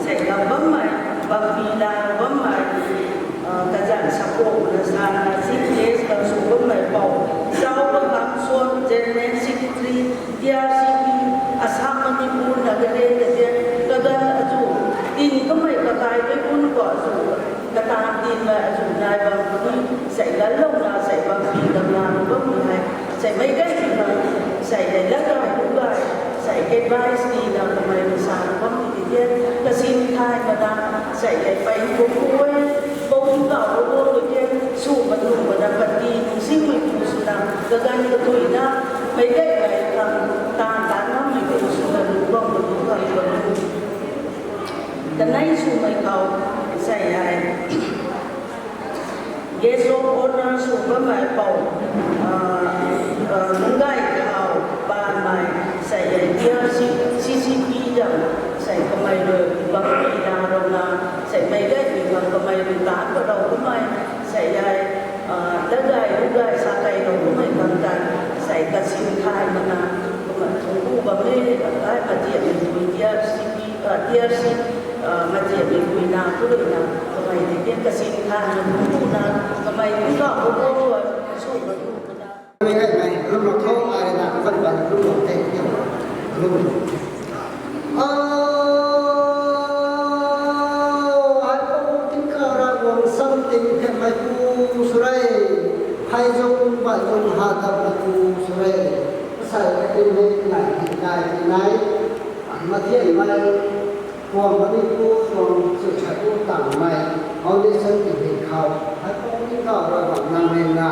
Sei lam bammei, bampi la bammei, kazanc sapo na sana chief guest ka sw bammei pou, zauc ka kam suan general secretary, T R C P, Assam, Manipur, Nagaland, Nagaland, kaganv azu, tin kamei kakai mei kun ko azu, katan tin mei azu nai bam kuni, sei ganlouna sei bampi gamla bammei hei, sei meic gay na, sei dei lat gay, hu gay, sei advice ni na kamei masa bammei ti tian, kasin thay mana, sei dei pei bum bum, bum ka bum bum ti tian, sw manu mana pati nung singmei pu swna, kaganv katui na, meic gay gay khang, tan tan ngammei pu swna lu bam manu khang bam. Kanei swmei khou, sei hei, guest of honour sw bammei pou, nunggay khou, bammei, sei hei, T R C, C C P dam, sei kamei rui, bampi la rou na, sei meic gay mei khang kamei rui tan parou kamei, sei hei, lat gay, hu gay, sa kai rou kamei khang tan, sei kasin thay mana, kumna thungc ku bam e, ai matiammei pui T R C, T R C, matiammei pui na, ku rui na, kamei ti tian kasin thay na, thungc ku na, kamei pu ka bum bum, sw manu mana. Mei gay mei, rum lou tho, ai na, vat vat, rum lou the, rum. Aw, ai pou tingkauh Ravguangc sam tingkhammei pu sw re, phey zung, bai zung, ha dammei pu sw re, asei ka tin hei nai, nai, nai, mathianmei, tuang Manipur tuang chucha tu tangmei, foundation ti hei khou, ai pou tingkauh Ravguangc nang rina,